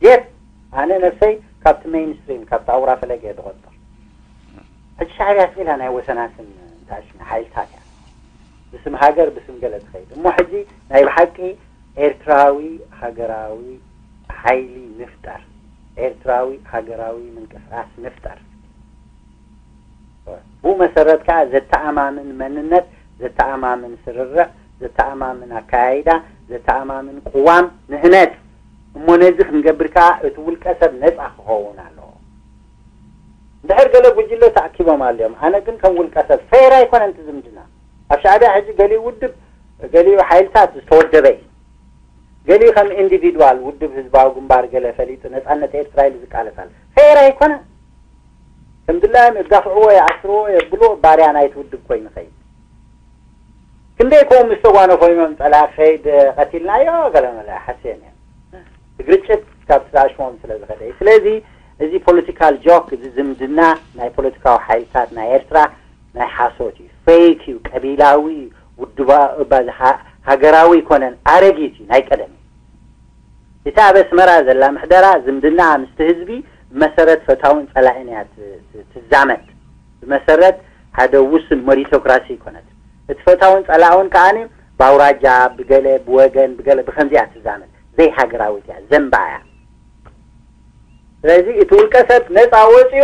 የት ኣነ ነብሰይ ካብቲ ሜይንስትሪም፣ ካብቲ ኣውራ ፈለግ እየ ዝቖጽር። ሕጂ ሻዕብያ ስኢላ ናይ ወሰናስን ታሽሚ ሓይልታት እያ። ብስም ሃገር፣ ብስም ገለ ትኸይድ። እሞ ሕጂ ናይ ብሓቂ ኤርትራዊ ሃገራዊ ሓይሊ ንፍጠር። ኤርትራዊ ሃገራዊ ምንቅስቃስ ንፍጠር። ብኡ መሰረት ከኣ ዘተኣማምን መንነት፣ ዘተኣማምን ስርርዕ፣ ዘተኣማምን ኣከያይዳ፣ ዘተኣማምን ቅዋም ንህነጽ። እሞ ነዚ ክንገብር ከኣ እቲ ውልቀ ሰብ ነጻ ክኸውን ኣለዎ። እንድሕር ገለ ጉጅለ ተኣኪቦም ኣለዮም፣ ኣነ ግን ከም ውልቀ ሰብ ፌር ኣይኮነን እቲ ዝምድና። ኣብ ሻዕብያ ሕጂ ገሊኡ ውድብ፣ ገሊኡ ሓይልታት ዝተወደበ እዩ። ገሊኡ ከም ኢንዲቪድዋል ውድብ ህዝባዊ ግንባር ገለ ፈሊጡ ነጻነት ኤርትራ ኢሉ ዝቃለስ ኣሎ። ፌር ኣይኮነን። ከም ድላዮም የጋፍዕዎ፣ ይኣስርዎ፣ የብልዎ፣ ባርያ ናይቲ ውድብ ኮይኑ ይኸይድ። ክንደይ ከምኡ ምስ ተጓነፎ እዮም ጸላኢ ክኸይድ ቀቲልናዮ ገለ መለ ሓስየን እዮም። እቲ ግርጭት ካብ ተኣሽሞም ስለ ዝኸደ እዩ። ስለዚ እዚ ፖለቲካል ጆክ፣ እዚ ዝምድና ናይ ፖለቲካዊ ሓይልታት ናይ ኤርትራ ናይ ሓሶት እዩ፣ ፌክ እዩ፣ ቀቢላዊ እዩ፣ ውድባ እባ እዚ ሃ- ሃገራዊ ይኮነን፣ ኣረጊት እዩ፣ ናይ ቀደም እዩ። እታ ኣብ ኣስመራ ዘላ ምሕደራ ዝምድና ምስቲ ህዝቢ ብመሰረት ፈታውን ጸላእን እያ ት- ት- ትዛመድ። ብመሰረት ሓደ ውሱን መሪቶክራሲ ይኮነት። እቲ ፈታውን ጸላእን ከኣ ብኣውራጃ፣ ብገለ ብወገን፣ ብገለ ብከምዚኣ ትዛመድ። ዘይሃገራዊት እያ፣ ዘንባ እያ። ስለዚ እቲ ውልቀ ሰብ ነፃ ወፂኡ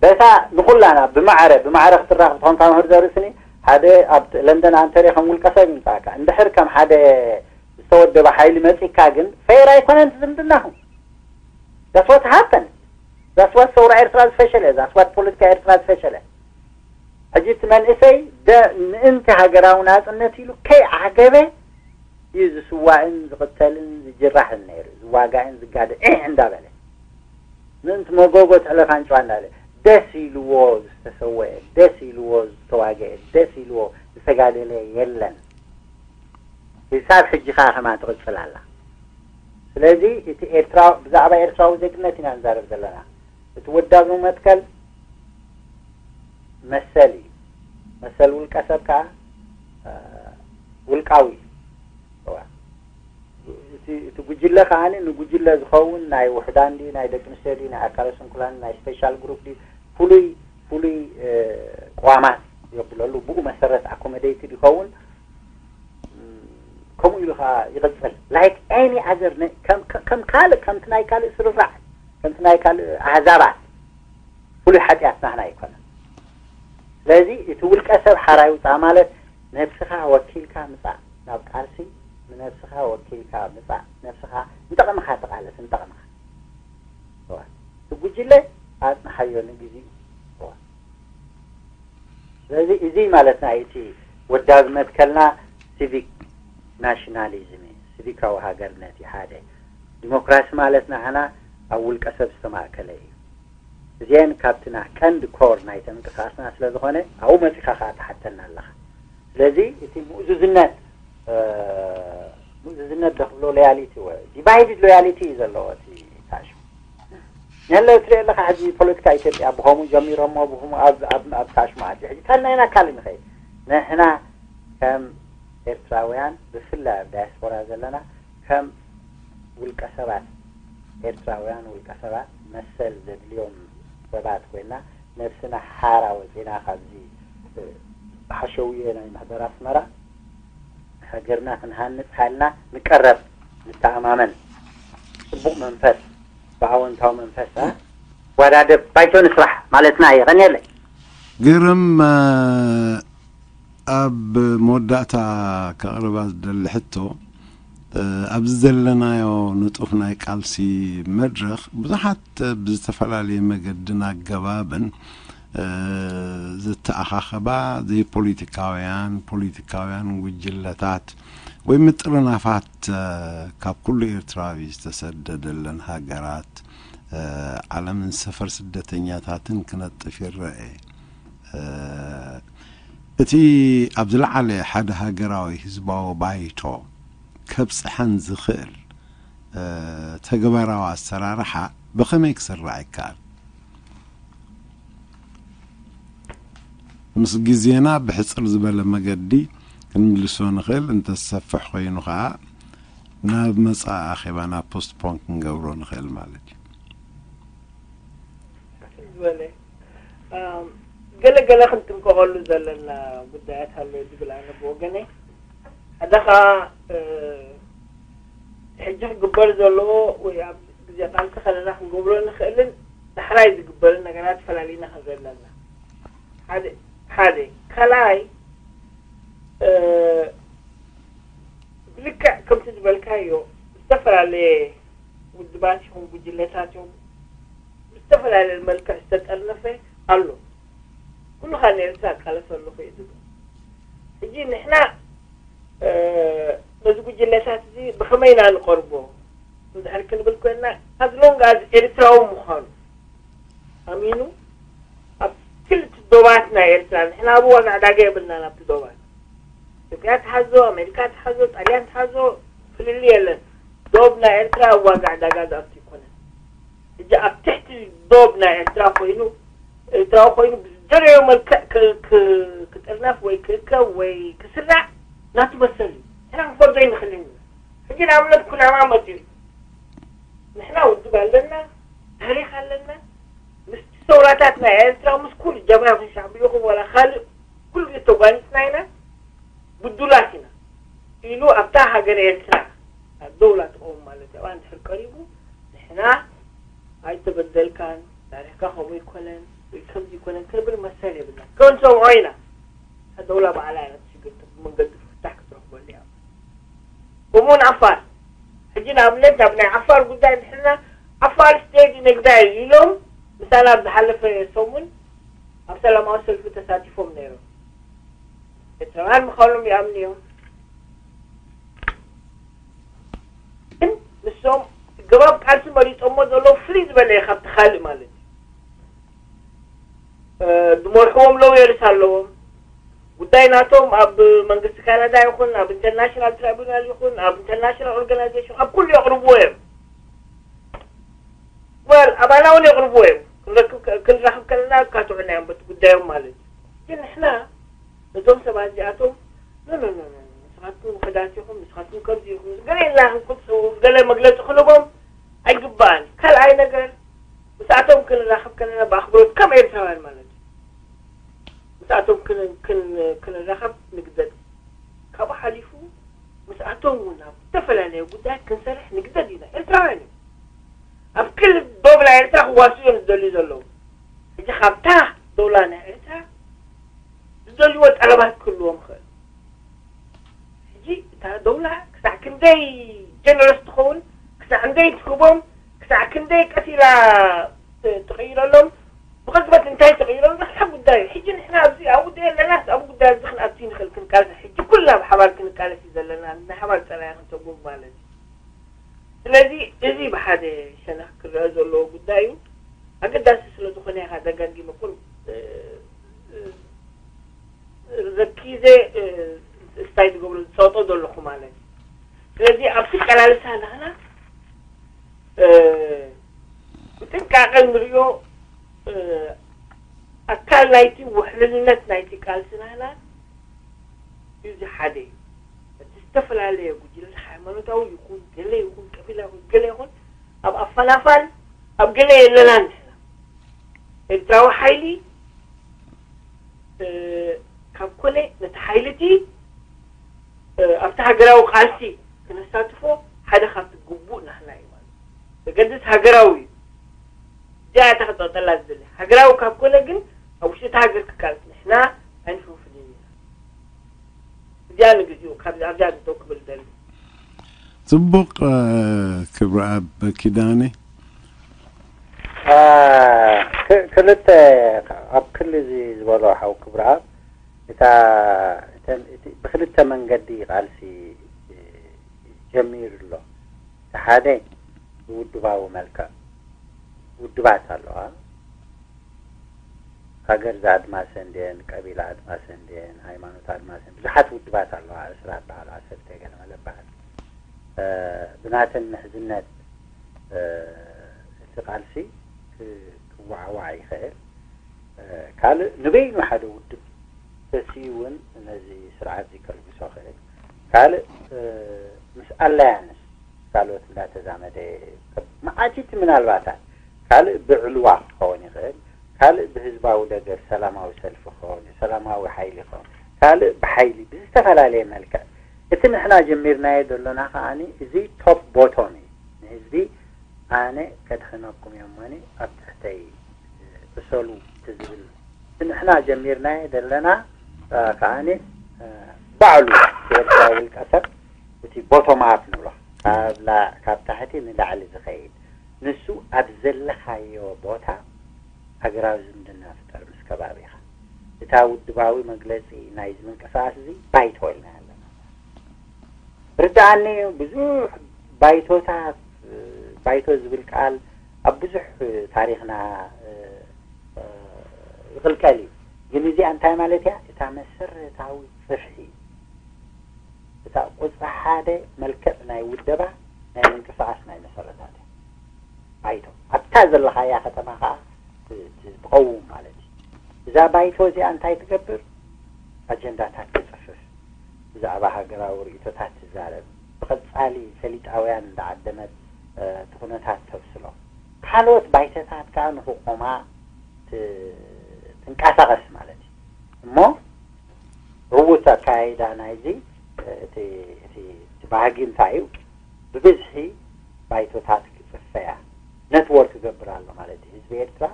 በታ ንኹላና ብማዕረ ብማዕረ ክትራኸብ ትኾን ካብ ምህር ዘርእስኒ ሓደ ኣብ ለንደን ኣንተርዮ ከም ውልቀ ሰብ ይምፃእካ። እንድሕር ከም ሓደ ዝተወደበ ሓይሊ መፂካ ግን ፌር ኣይኮነን ዝምድናኹም። That's what happened. That's what ሰውራ ኤርትራ ዝፈሸለ፣ that's what ፖለቲካ ኤርትራ ዝፈሸለ። ሕጂ እቲ መንእሰይ ደ ምእንቲ ሃገራዊ ናፅነት ኢሉ ከይዓገበ እዩ ዝስዋእን ዝቕተልን ዝጅራሕን ነይሩ፣ ዝዋጋእን ዝጋደ ዒዕ እንዳበለ ምእንቲ መጎጎ ትሕለፍ ኣንጭዋ እንዳለ ደስ ኢልዎ ዝተሰወአ፣ ደስ ኢልዎ ዝተዋገአ፣ ደስ ኢልዎ ዝተጋደለ የለን። ክሳብ ሕጂ ከኣ ከማ ትቕጽል ኣላ። ስለዚ እቲ ኤርትራ ብዛዕባ ኤርትራዊ ዜግነት ኢና ንዛረብ ዘለና። እቲ ወዳብ መትከል መሰል እዩ። መሰል ውልቀ ሰብ ከኣ ውልቃዊ እዩ። እቲ እቲ ጉጅለ ከኣ ንጉጅለ ዝኸውን ናይ ውሕዳን ድዩ ናይ ደቂ ኣንስትዮ ድዩ ናይ ኣካለ ስንኩላን ናይ ስፔሻል ግሩፕ ድዩ ፍሉይ ፍሉይ ቅዋማት የብለሉ። ብኡ መሰረት ኣኮመዴይትድ ይኸውን። ከምኡ ኢሉ ከዓ ይቕፅል። Like any other፣ ከም ካልእ ከምቲ ናይ ካልእ ስርራዕ ከምቲ ናይ ካልእ ኣህዛባት ፍሉይ ሓጢኣት ናህና ኣይኮነን። ስለዚ እቲ ውልቀ ሰብ ሓራ ይውፃእ ማለት ነብስኻ ወኪልካ ምፃእ ናብ ቃልሲ፣ ንነብስኻ ወኪልካ ምፃእ፣ ነብስኻ ንጠቕምኻ ተቓለስ፣ ንጠቕምኻ። እቲ ጉጅለ ኣፅንሓዮ ንግዜኡ። ስለዚ እዚ ማለት ናይ እቲ ወዳቢ መትከልና ሲቪክ ናሽናሊዝም እዩ፣ ሲቪካዊ ሃገርነት እዩ። ሓደ ዲሞክራሲ ማለት ንዓና ኣብ ውልቀ ሰብ ዝተማእከለ እዩ። እዚአን ካብቲ ና ቀንዲ ኮር ናይ ተምንቅስቃስና ስለ ዝኾነ ኣብኡ መጺኻ ከኣ ትሓተና ኣለኻ። ስለዚ እቲ ምእዙዝነት ምእዙዝነት ዶ ክብሎ ሎያሊቲ ወ ዲቫይድድ ሎያሊቲ እዩ ዘለዎ እቲ ታሽሙ። ነለ ትሪኦ ኣለኻ ሕጂ ፖለቲካ ኢትዮጵያ ብኸምኡ ጀሚሮሞ ብኸምኡ ኣብ ኣብ ኣብ ታሽሙ ኣትዩ ሕጂ ታናይና ካልእ ንኸይድ ንሕና ከም ኤርትራውያን ብፍላይ ኣብ ዳያስፖራ ዘለና ከም ውልቀ ሰባት ኤርትራውያን ውልቀ ሰባት መሰል ዘድልዮም ሰባት ኮይና ነብስና ሓራ ወፂና ካብዚ ሓሸውየ ናይ ማሕበር ኣስመራ ሃገርና ክንሃንፅ ሓልና ንቀረብ ንተኣማመን ፅቡቅ መንፈስ ብኣወንታዊ መንፈስ ዋዳደብ ባይቶ ንስራሕ ማለትና የቐንየለይ። ግርም ኣብ መወዳእታ ከቕርባ ዝደሊ ሕቶ ኣብዚ ዘለናዮ ንጡፍ ናይ ቃልሲ መድረኽ ብዙሓት ብዝተፈላለየ መገድን ኣገባብን ዝተኣኻኸባ ዘይፖለቲካውያን ፖለቲካውያን ጉጅለታት ወይ ምጥርናፋት ካብ ኩሉ ኤርትራዊ ዝተሰደደለን ሃገራት ዓለምን ሰፈር ስደተኛታትን ክነጥፍ ይረአ። እቲ ኣብ ዝለዓለ ሓደ ሃገራዊ ህዝባዊ ባይቶ ከብጽሐን ዝኽእል ተግባራዊ ኣሰራርሓ ብኸመይ ክስራዕ ይከኣል? ምስ ግዜና ብሕጽር ዝበለ መገዲ ክንምልሶ ንኽእል፣ እንተዝሰፍሕ ኮይኑ ኸኣ ናብ መጻኢ ኣኼባና ፖስትፖን ክንገብሮ ንኽእል ማለት እዩ። ዝበለ ገለ ገለ ክንጥንቀቐሉ ዘለና ጉዳያት ኣሎ ዝብል ኣነ ብወገነይ ሓደ ኸዓ ሕጂ ክግበር ዘለዎ ወይ ኣብ ግዜ ቃልሲ ከለና ክንገብሮ ንኽእልን ዳሕራይ ዝግበርን ነገራት ፈላሊና ክንርኢ ኣለና። ሓደ ሓደ ካልኣይ ብልክዕ ከምቲ ዝበልካዮ ዝተፈላለየ ውድባት ይኹን ጉጅለታት እዮም ብዝተፈላለየ መልክዕ ዝተጠርነፈ ኣሎ። ኩሉ ካብ ኤርትራ እቃለስ ኣለኹ እዩ ዝብል። ሕጂ ንሕና ነዚ ጉጅለታት እዚ ብኸመይ ኢና ንቐርቦ እንድሕር ክንብል ኮይንና፣ as long as ኤርትራዊ ምዃኑ ኣሚኑ ኣብ ክልተ ዶባት ናይ ኤርትራ፣ ንሕና ኣብ ዋጋ ዕዳጋ የብልናን ኣብቲ ዶባት። ኢትዮጵያ ትሓዞ፣ ኣሜሪካ ትሓዞ፣ ጣልያን ትሓዞ፣ ፍልልይ የለን። ዶብ ናይ ኤርትራ ኣብ ዋጋ ዕዳጋ ዝኣቱ ኣይኮነን። ሕጂ ኣብ ትሕቲ ዶብ ናይ ኤርትራ ኮይኑ፣ ኤርትራዊ ኮይኑ ብዝደለዮ መልክዕ ክ- ክ- ክጥርነፍ ወይ ክእከብ ወይ ክስራዕ ናቱ መሰል እዩ። ንሕና ክንፈርዶ ኣይንኽእልን ኢና። ሕጂ ንኣብነት ኩናማ መፂኡ፣ ንሕና ውድብ ኣለና፣ ታሪኽ ኣለና። ምስቲ ሰውራታት ናይ ኤርትራ፣ ምስ ኩሉ ጀብሃ ይኹን ሻዕብያ ይኹን ዋላ ካልእ ኩሉ ግዜ ተጓኒፅና ኢና፣ ብዱላት ኢና ኢሉ ኣብታ ሃገር ኤርትራ ኣብ ደውላ ትኸውን ማለት እዩ። ኣብኣ እንድሕር ቀሪቡ ንሕና ኣይተበደልካን፣ ታሪኽካ ከምኡ ኣይኮነን ወይ ከምዚ ኣይኮነን ክንብል መሰል የብልና። ክንሰምዖ ኢና። እታ ደውላ ባዕላ እያ ነቲ ሽግር ብመንገዲ ፍታሕ ክትረኽበሉ እያ። ከምኡውን ዓፋር፣ ሕጂ ንኣብነት ናብ ናይ ዓፋር ጉዳይ እንድሕርና ዓፋር ስቴት ነግዳ እዩ ኢሎም ምሳና ኣብ ዝሓለፈ ሰሙን ኣብ ሰላማዊ ሰልፊ ተሳቲፎም ነይሮም። ኤርትራውያን ምዃኖም ይኣምኑ እዮም። ግን ንሶም ገባብ ቃልሲ መሪጾሞ ዘለዉ ፍልይ ዝበለ እዩ ካብቲ ካልእ ማለት እዩ። እ፣ ዝመርሕዎም ሎየርስ ኣለዎም። ጉዳይ ናቶም ኣብ መንግስቲ ካናዳ ይኹን ኣብ ኢንተርናሽናል ትራይቡናል ይኹን ኣብ ኢንተርናሽናል ኦርጋናይዜሽን ኣብ ኩሉ የቕርብዎ እዮም። ወል ኣባና እውን የቕርብዎ እዮም። ክንረክብ ከ- ክንራኽብ ከለና ካትዑና እዮም በቲ ጉዳዮም ማለት እዩ። ግን ንሕና ነዞም ሰባት እዚኣቶም ኖ ኖ ኖ ኖ፣ ንስኻትኩም ውሑዳት ኢኹም፣ ንስኻትኩም ከምዚ ኢኹም፣ ገለ ኢልና ክንቁጽ ገለ መግለጺ ክንቦም ኣይግባእን። ካልኣይ ነገር ምስኣቶም ክንራኸብ ከለና ብኣኽብሮት ከም ኤርትራውያን ማለት እዩ ምስኣቶም ክን- ክን- ክንራኸብ ንግደድ። ካብኡ ሓሊፉ ምስኣቶም እውን ኣብ ዝተፈላለዩ ጉዳያት ክንሰርሕ ንግደድ ኢና። ኤርትራውያን እዮም። ኣብ ክልል ዶብ ናይ ኤርትራ ክዋስኡ እዮም ዝደልዩ ዘለዉ። ሕጂ ካብታ ዶላ ናይ ኤርትራ ዝደልይዎ ጠለባት ክህልዎም ይኽእል። ሕጂ እታ ደውላ ክሳዕ ክንደይ ጀነረስ ትኸውን፣ ክሳዕ ክንደይ ትህቦም፣ ክሳዕ ክንደይ ቀስ ኢላ ት- ትቕይረሎም፣ ብቕጽበት እንታይ ትቕይሮም ዘኽሓ ጉዳይ እዩ። ሕጂ ንሕና ኣብዚ ኣብኡ ደየለናስ ኣብ ጉዳይ ኣብዚ ክንኣቱ ንኽእል ክንቃለስ፣ ሕጂ ኩልና ብሓባር ክንቃለስ እዩ ዘለና፣ ናይ ሓባር ጸላኢ ክንተጉም ማለት እዩ። ስለዚ እዚ ብሓደ ሸነኽ ክረአ ዘለዎ ጉዳይ እዩ። ኣገዳሲ ስለ ዝኾነ ኢኻ ደጋጊመ ኩል ረኪዘ ስታይ ዝገብሮ ዝፀወጦ ዘለኹ ማለት እዩ። ስለዚ ኣብቲ ቀላልሳ ናህና ብጥንቃቐ ንሪኦ። ኣካል ናይቲ ውሕልልነት ናይቲ ቃልሲ ናህና እዚ ሓደ እዩ። እቲ ዝተፈላለየ ጉጅለ ሃይማኖታዊ ይኹን ገለ ይኹን ቀቢላ ይኹን ገለ ይኹን ኣብ ኣፈናፋን ኣብ ገለ የለናን ንሕና። ኤርትራዊ ሓይሊ ካብ ኮነ ነቲ ሓይሊ እቲ ኣብቲ ሃገራዊ ቃልሲ ክነሳትፎ ሓደ ካብቲ ግቡእ ናህና እዩ ማለት እዩ። ዘገድስ ሃገራዊ እዩ። እዚኣ እታ ክጠጠላ ዝደሊ ሃገራዊ ካብ ኮነ ግን ኣብ ውሽጢ እቲ ሃገር ክቃልስ ንሕና ኣይንፍንፍልን ኢና። እዚኣ ንግዚኡ ካብዚ ኣብዚኣ ደው ክብል ደሊ። ጽቡቕ። ክብረ ኣብ ኪዳነ ክልተ ኣብ ክሊ እዚ ዝበሎ ሓው ክብረ ኣብ እታ ብክልተ መንገዲ ቃልሲ ጀሚሩ ኣሎ። እቲ ሓደ ብውድባዊ መልክዕ ውድባት ኣለዋ። ሃገር ዝኣድማሰ እንድየን፣ ቀቢላ ኣድማሰ እንድየን፣ ሃይማኖት ኣድማሰ ብዙሓት ውድባት ኣለዋ። ዕስራ በዓል ዓሰርተ ገለ መለ በዓል ብናተን ምሕዝነት እቲ ቃልሲ ክወዓዋዕ ይኽእል። ካልእ ንበይኑ ሓደ ውድብ ተሲኡ እውን ነዚ ስርዓት እዚ ከልግሶ ይኽእል። ካልእ ምስ ኣላያንስ ካልኦት እንዳተዛመደ መዓቲቲ ምናልባታት ካልእ ብዕልዋ ክኸውን ይኽእል፣ ካልእ ብህዝባዊ ደገፍ ሰላማዊ ሰልፊ ክኸውን፣ ሰላማዊ ሓይሊ ክኸውን፣ ካልእ ብሓይሊ ብዝተፈላለየ መልክዕ እቲ ንሕና ጀሚርናዮ ዘሎና ከዓኒ እዚ ቶፕ ቦቶም እዩ። ንህዝቢ ኣነ ከድሕነኩም እየ እሞኒ ኣብ ትሕተይ እሰሉ እቲ ዝብል እቲ ንሕና ጀሚርናዮ ዘለና ከዓኒ ባዕሉ ኤርትራ ውልቀ ሰብ እቲ ቦቶም ኣፕ ንብሎ ካብ ታሕቲ ንላዕሊ ዝኸይድ ንሱ ኣብ ዘለኻዮ ቦታ ሃገራዊ ዝምድና ፍጠር ምስ ከባቢኻ። እታ ውድባዊ መግለፂ ናይዚ ምንቅስቃስ እዚ ባይቶ ኢልና ኣለና። ርድኣኒ ብዙሕ ባይቶታት፣ ባይቶ ዝብል ቃል ኣብ ብዙሕ ታሪኽና ይኽልቀል እዩ። ግን እዚኣ እንታይ ማለት እያ? እታ መሰረታዊ ጽፍሒ፣ እታ ቁጽሪ ሓደ መልክዕ ናይ ውደባ ናይ ምንቅስቃስ ናይ መሰረታት እያ። ባይቶ ኣብታ ዘለኻያ ከተማ ከዓ ትቐውም ማለት እዩ። እዛ ባይቶ እዚኣ እንታይ ትገብር? ኣጀንዳታት ትፅፍፍ፣ ብዛዕባ ሃገራዊ ርእቶታት ትዛረብ፣ ብቐፃሊ ፈሊጣውያን እንዳዓደመት እቲ ኩነታት ተብስሎ፣ ካልኦት ባይቶታት ከዓ ንክቆማ ትንቀሳቐስ ማለት እዩ። እሞ ህውት ኣካያይዳ ናይዚ እቲ ባህጊ እንታይ እዩ? ብብዝሒ ባይቶታት ክፅፈያ ነትወርክ ክገብር ኣሎ ማለት እዩ። ህዝቢ ኤርትራ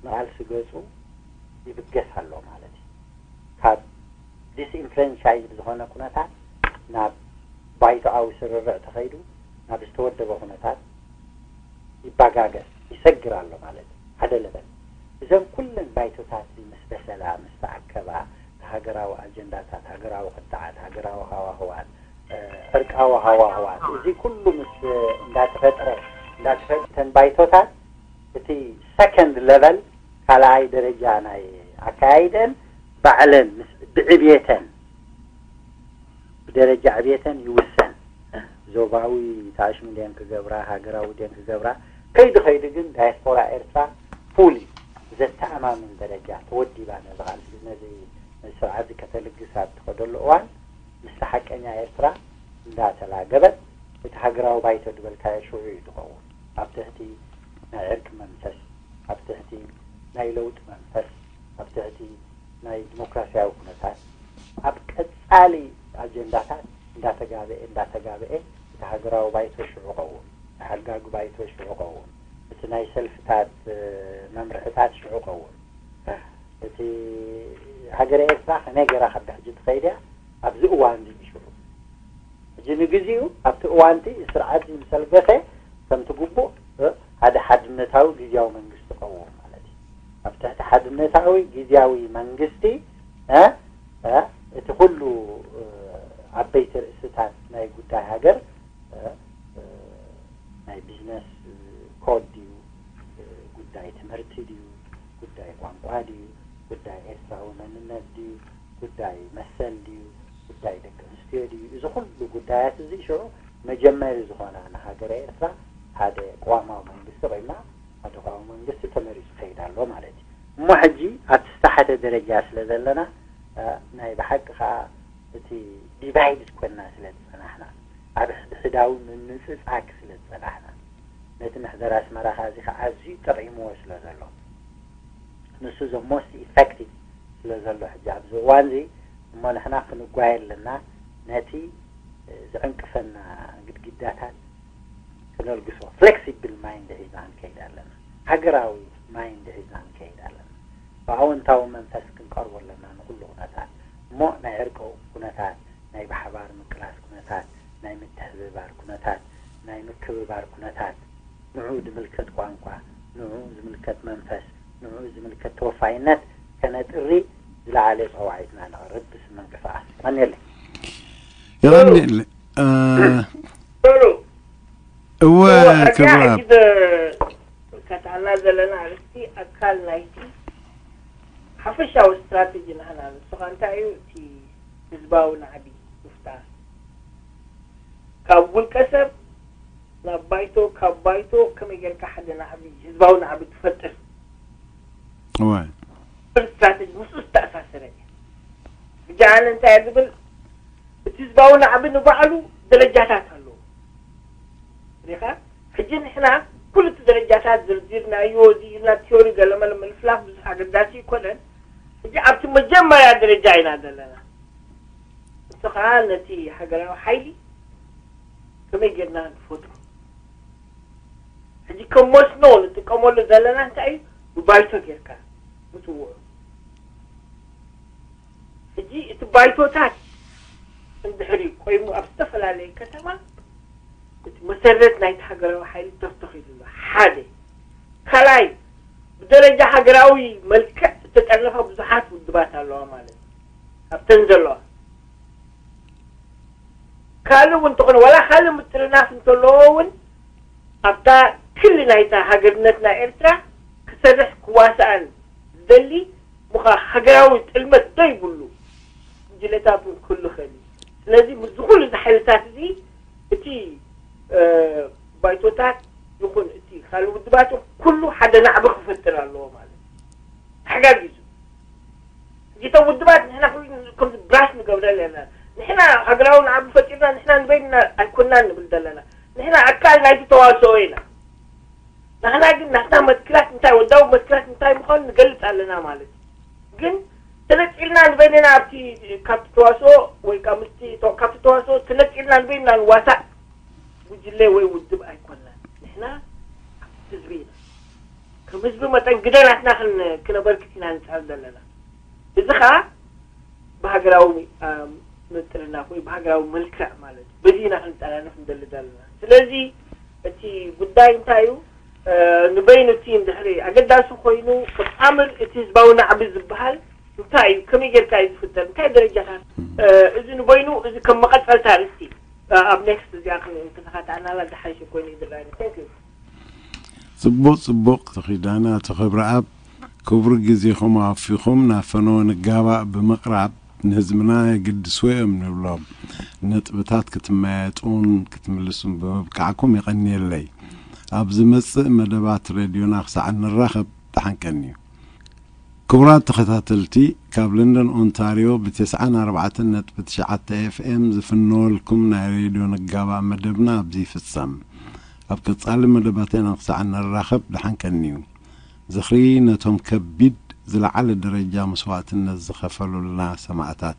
ንቓልሲ ገፁ ይብገስ ኣሎ ማለት እዩ። ካብ ዲስኢንፍራንቻይዝ ብዝኾነ ኩነታት ናብ ባይቶኣዊ ስርርዕ ተኸይዱ ናብ ዝተወደበ ኩነታት ይባጋገስ ይሰግር ኣሎ ማለት እዩ። ሓደ ለበል እዘን ኩለን ባይቶታት ምስ በሰላ ምስ ተኣከባ ሃገራዊ ኣጀንዳታት፣ ሃገራዊ ክትዓት፣ ሃገራዊ ሃዋህዋት፣ ዕርቃዊ ሃዋህዋት እዚ ኩሉ ምስ እንዳተፈጥረ እንዳተፈጥረ እተን ባይቶታት እቲ ሰከንድ ለቨል ካልኣይ ደረጃ ናይ ኣካያይደን ባዕለን ምስ ብዕብየተን ብደረጃ ዕብየተን ይውሰን። ዞባዊ ታሽሙ ድየን ክገብራ፣ ሃገራዊ ድየን ክገብራ፣ ከይዱ ከይዱ ግን ዳያስፖራ ኤርትራ ፉሊ ዘተኣማምን ደረጃ ተወዲባ ነዚ ቃልሲ ነዚ ስርዓት እዚ ከተልግስ ኣብ ትኸደሉ እዋን ምስቲ ሓቀኛ ኤርትራ እንዳተላገበት እቲ ሃገራዊ ባይቶ ዝበልካዮ ሽዑ እዩ ዝኸውን። ኣብ ትሕቲ ናይ ዕርቂ መንፈስ፣ ኣብ ትሕቲ ናይ ለውጢ መንፈስ፣ ኣብ ትሕቲ ናይ ዲሞክራሲያዊ ኩነታት ኣብ ቀጻሊ ኣጀንዳታት እንዳተጋበኤ እንዳተጋበኤ እቲ ሃገራዊ ባይቶ ሽዑ ቀውም፣ እቲ ሓጋጊ ባይቶ ሽዑ ቀውም፣ እቲ ናይ ሰልፍታት መምርሕታት ሽዑ ቀውም። እቲ ሃገረ ኤርትራ ከመይ ገይራ ካብ ሕጂ ትኸይድ እያ ኣብዚ እዋን እዚ ሽዑ ሕጂ ንግዜኡ ኣብቲ እዋንቲ ስርዓት እዚ ምስ ኣልገሰ ከምቲ ግቡእ ሓደ ሓድነታዊ ግዝያዊ መንግስቲ ቀውም ማለት እዩ። ኣብ ትሕቲ ሓድነታዊ ግዝያዊ መንግስቲ እቲ ኩሉ ዓበይቲ ርእስታት ናይ ጉዳይ ሃገር ናይ ቢዝነስ ኮድ ድዩ፣ ጉዳይ ትምህርቲ ድዩ፣ ጉዳይ ቋንቋ ድዩ፣ ጉዳይ ኤርትራዊ መንነት ድዩ፣ ጉዳይ መሰል ድዩ፣ ጉዳይ ደቂ ኣንስትዮ ድዩ፣ እዚ ኩሉ ጉዳያት እዚ ሽዑ መጀመሪ ዝኾና ንሃገረ ኤርትራ ሓደ ቅዋማዊ መንግስቲ ኮይና ሓደ ቅዋማዊ መንግስቲ ተመሪፁ ይኸይድ ኣሎ ማለት እዩ። እሞ ሕጂ ኣብቲ ዝተሓተ ደረጃ ስለ ዘለና ናይ ብሓቂ ከዓ እቲ ዲቫይድድ ኮይና ስለ ዝፀናሕና ኣብ ሕድሕዳዊ ምምፅፃግ ስለ ዝፀናሕና ነቲ ምሕደር ኣስመራ ከዓ እዚ ከዓ ኣዝዩ ጠቒምዎ ስለ ዘሎ ንሱ the most effective ስለ ዘሎ ሕጂ ኣብዚ እዋን እዚ እሞ ንሕና ክንጓየ ኣለና ነቲ ዝዕንቅፈና ግድግዳታት ክነልግሶ ፍሌክሲብል ማይንድ ሒዝና ንከይድ ኣለና። ሃገራዊ ማይንድ ሒዝና ንከይድ ኣለና። ብኣወንታዊ መንፈስ ክንቀርቦ ኣለና ንኩሉ ኩነታት እሞ ናይ ዕርቂ ኩነታት ናይ ብሓባር ምቅላስ ኩነታት ናይ ምትሕብባር ኩነታት ናይ ምክብባር ኩነታት ንዑ ዝምልከት ቋንቋ ንዑ ዝምልከት መንፈስ ንዑ ዝምልከት ተወፋይነት ከነጥሪ ዝለዓለ ፀዋዒትና ነቕርብ ብስም ምንቅስቃስ ቀንየለይ። የቐንየለይ። እወ ክብራ ከታና ዘለና ኣርእስቲ ኣካል ናይቲ ሓፈሻዊ ስትራተጂ ናህና ንስኻ እንታይ እዩ እቲ ህዝባዊ ናዕቢ ምፍጣር ካብ ውልቀ ሰብ ናብ ባይቶ ካብ ባይቶ ከመይ ጌርካ ሓደ ናዕቢ ህዝባዊ ናዕቢ ትፈጥር እወ ስትራተጂ ምስኡ ዝተኣሳሰረ እዩ ብጃነ እንታይ ዝብል እቲ ህዝባዊ ናዕቢ ንባዕሉ ደረጃታት ኣለዎ ሪኻ ሕጂ ንሕና ኩሉ እቲ ደረጃታት ዝርዚርናዮ እዚ ኢልና ቲዮሪ ገለመለ ምልፍላፍ ብዙሕ ኣገዳሲ ይኮነን ሕጂ ኣብቲ መጀመርያ ደረጃ ኢና ዘለና እሱ ከዓ ነቲ ሃገራዊ ሓይሊ ከመይ ጌርና ንፈጥሮ ሕጂ ከም መስኖ ንጥቀመሉ ዘለና እንታይ እዩ ብባይቶ ጌርካ ምትውዑ ሕጂ እቲ ባይቶታት እንድሕር እዩ ቆይሙ ኣብ ዝተፈላለየ ከተማ እቲ መሰረት ናይቲ ሃገራዊ ሓይሊ ተተኺሉ ኣሎ ሓደ ካልኣይ ብደረጃ ሃገራዊ መልክዕ ዝተጠርነፈ ብዙሓት ውድባት ኣለዋ ማለት እዩ ኣብተን ዘለዋ ካልእ እውን እንተኾነ ዋላ ካልእ ምጥርናፍ እንተለዎ እውን ኣብታ ክሊ ናይታ ሃገርነትና ኤርትራ ክሰርሕ ክዋስኣን ዝደሊ ምዃ ሃገራዊ ጥልመት ዶ ይብሉ ጉጅለታት እውን ክህሉ ይኽእል እዩ። ስለዚ ምስዚ ኩሉ እዚ ሓይልታት እዚ እቲ ባይቶታት ይኹን እቲ ካልእ ውድባት ኩሉ ሓደ ናዕቢ ክፈጥር ኣለዎ ማለት እዩ። ተሓጋጊዙ እቶም ውድባት ንሕና ከምዚ ብራሽ ንገብረል ኣለና። ንሕና ሃገራዊ ናዕቢ ፈጢርና ንሕና ንበይንና ኣይኮናን ንብል ዘለና። ንሕና ኣካል ናይቲ ተዋስኦ ኢና። ንሕና ግን ናትና መትክላት እንታይ ወዳዊ መትክላት እንታይ ምዃኑ ንገልጽ ኣለና ማለት እዩ። ግን ተነጺልና ንበይንና ኣብቲ ካብቲ ተዋስኦ ወይ ካብ ምስቲ ካብቲ ተዋስኦ ተነጺልና ንበይንና ንዋሳእ ጉጅለ ወይ ውድብ ኣይኮናን። ንሕና ህዝቢ ኢና። ከም ህዝቢ መጠን ግደ ናትና ክነበርክት ኢና ንጻር ዘለና። እዚ ኸዓ ብሃገራዊ ምጥርናፍ ወይ ብሃገራዊ መልክዕ ማለት እዩ። በዚ ኢና ክንጠራነፍ ንደሊ ዘለና። ስለዚ እቲ ጉዳይ እንታይ እዩ? ንበይኑ እቲ እንድሕሪ ኣገዳሲ ኮይኑ ክጣምር እቲ ህዝባዊ ናዕቢ ዝበሃል እንታይ እዩ? ከመይ ጌርካ እዩ ዝፍጠር? እንታይ ደረጃታት? እዚ ንበይኑ እዚ ከም መቐጸልታ ርእስቲ ኣብ ኔክስት እዚኣ ክንተኻታዕናላ ዝሓይሽ ኮይኑ ይድራኒ። Thank you። ጽቡቕ ጽቡቕ ተኺዳነ ኣቶ ክብረኣብ፣ ክቡር ግዜኹም ኣወፊኹም ናብ ፈነወ ንጋባእ ብምቕራብ ንህዝብና የግድስዎ እዮም ንብሎም ነጥብታት ክትመያየጡን ክትምልሱን ብምብቃዕኩም የቐንየለይ። ኣብ ዝመጽእ መደባት ሬድዮና ክሳዕ ንራኸብ ደሓን ቀንዩ። ክቡራት ተኸታተልቲ፣ ካብ ለንደን ኦንታርዮ ብ ተስዓን ኣርባዕተን ነጥቢ ትሽዓተ ኤፍኤም ዝፍነወልኩም ናይ ሬድዮ ንጋባእ መደብና ኣብዚ ይፍጸም። ኣብ ቀጻሊ መደባትና ክሳዕ ንራኸብ ደሓን ቀንዩ። ዝኽሪ ነቶም ከቢድ ዝለዓለ ደረጃ መስዋእትነት ዝኸፈሉልና ሰማእታት።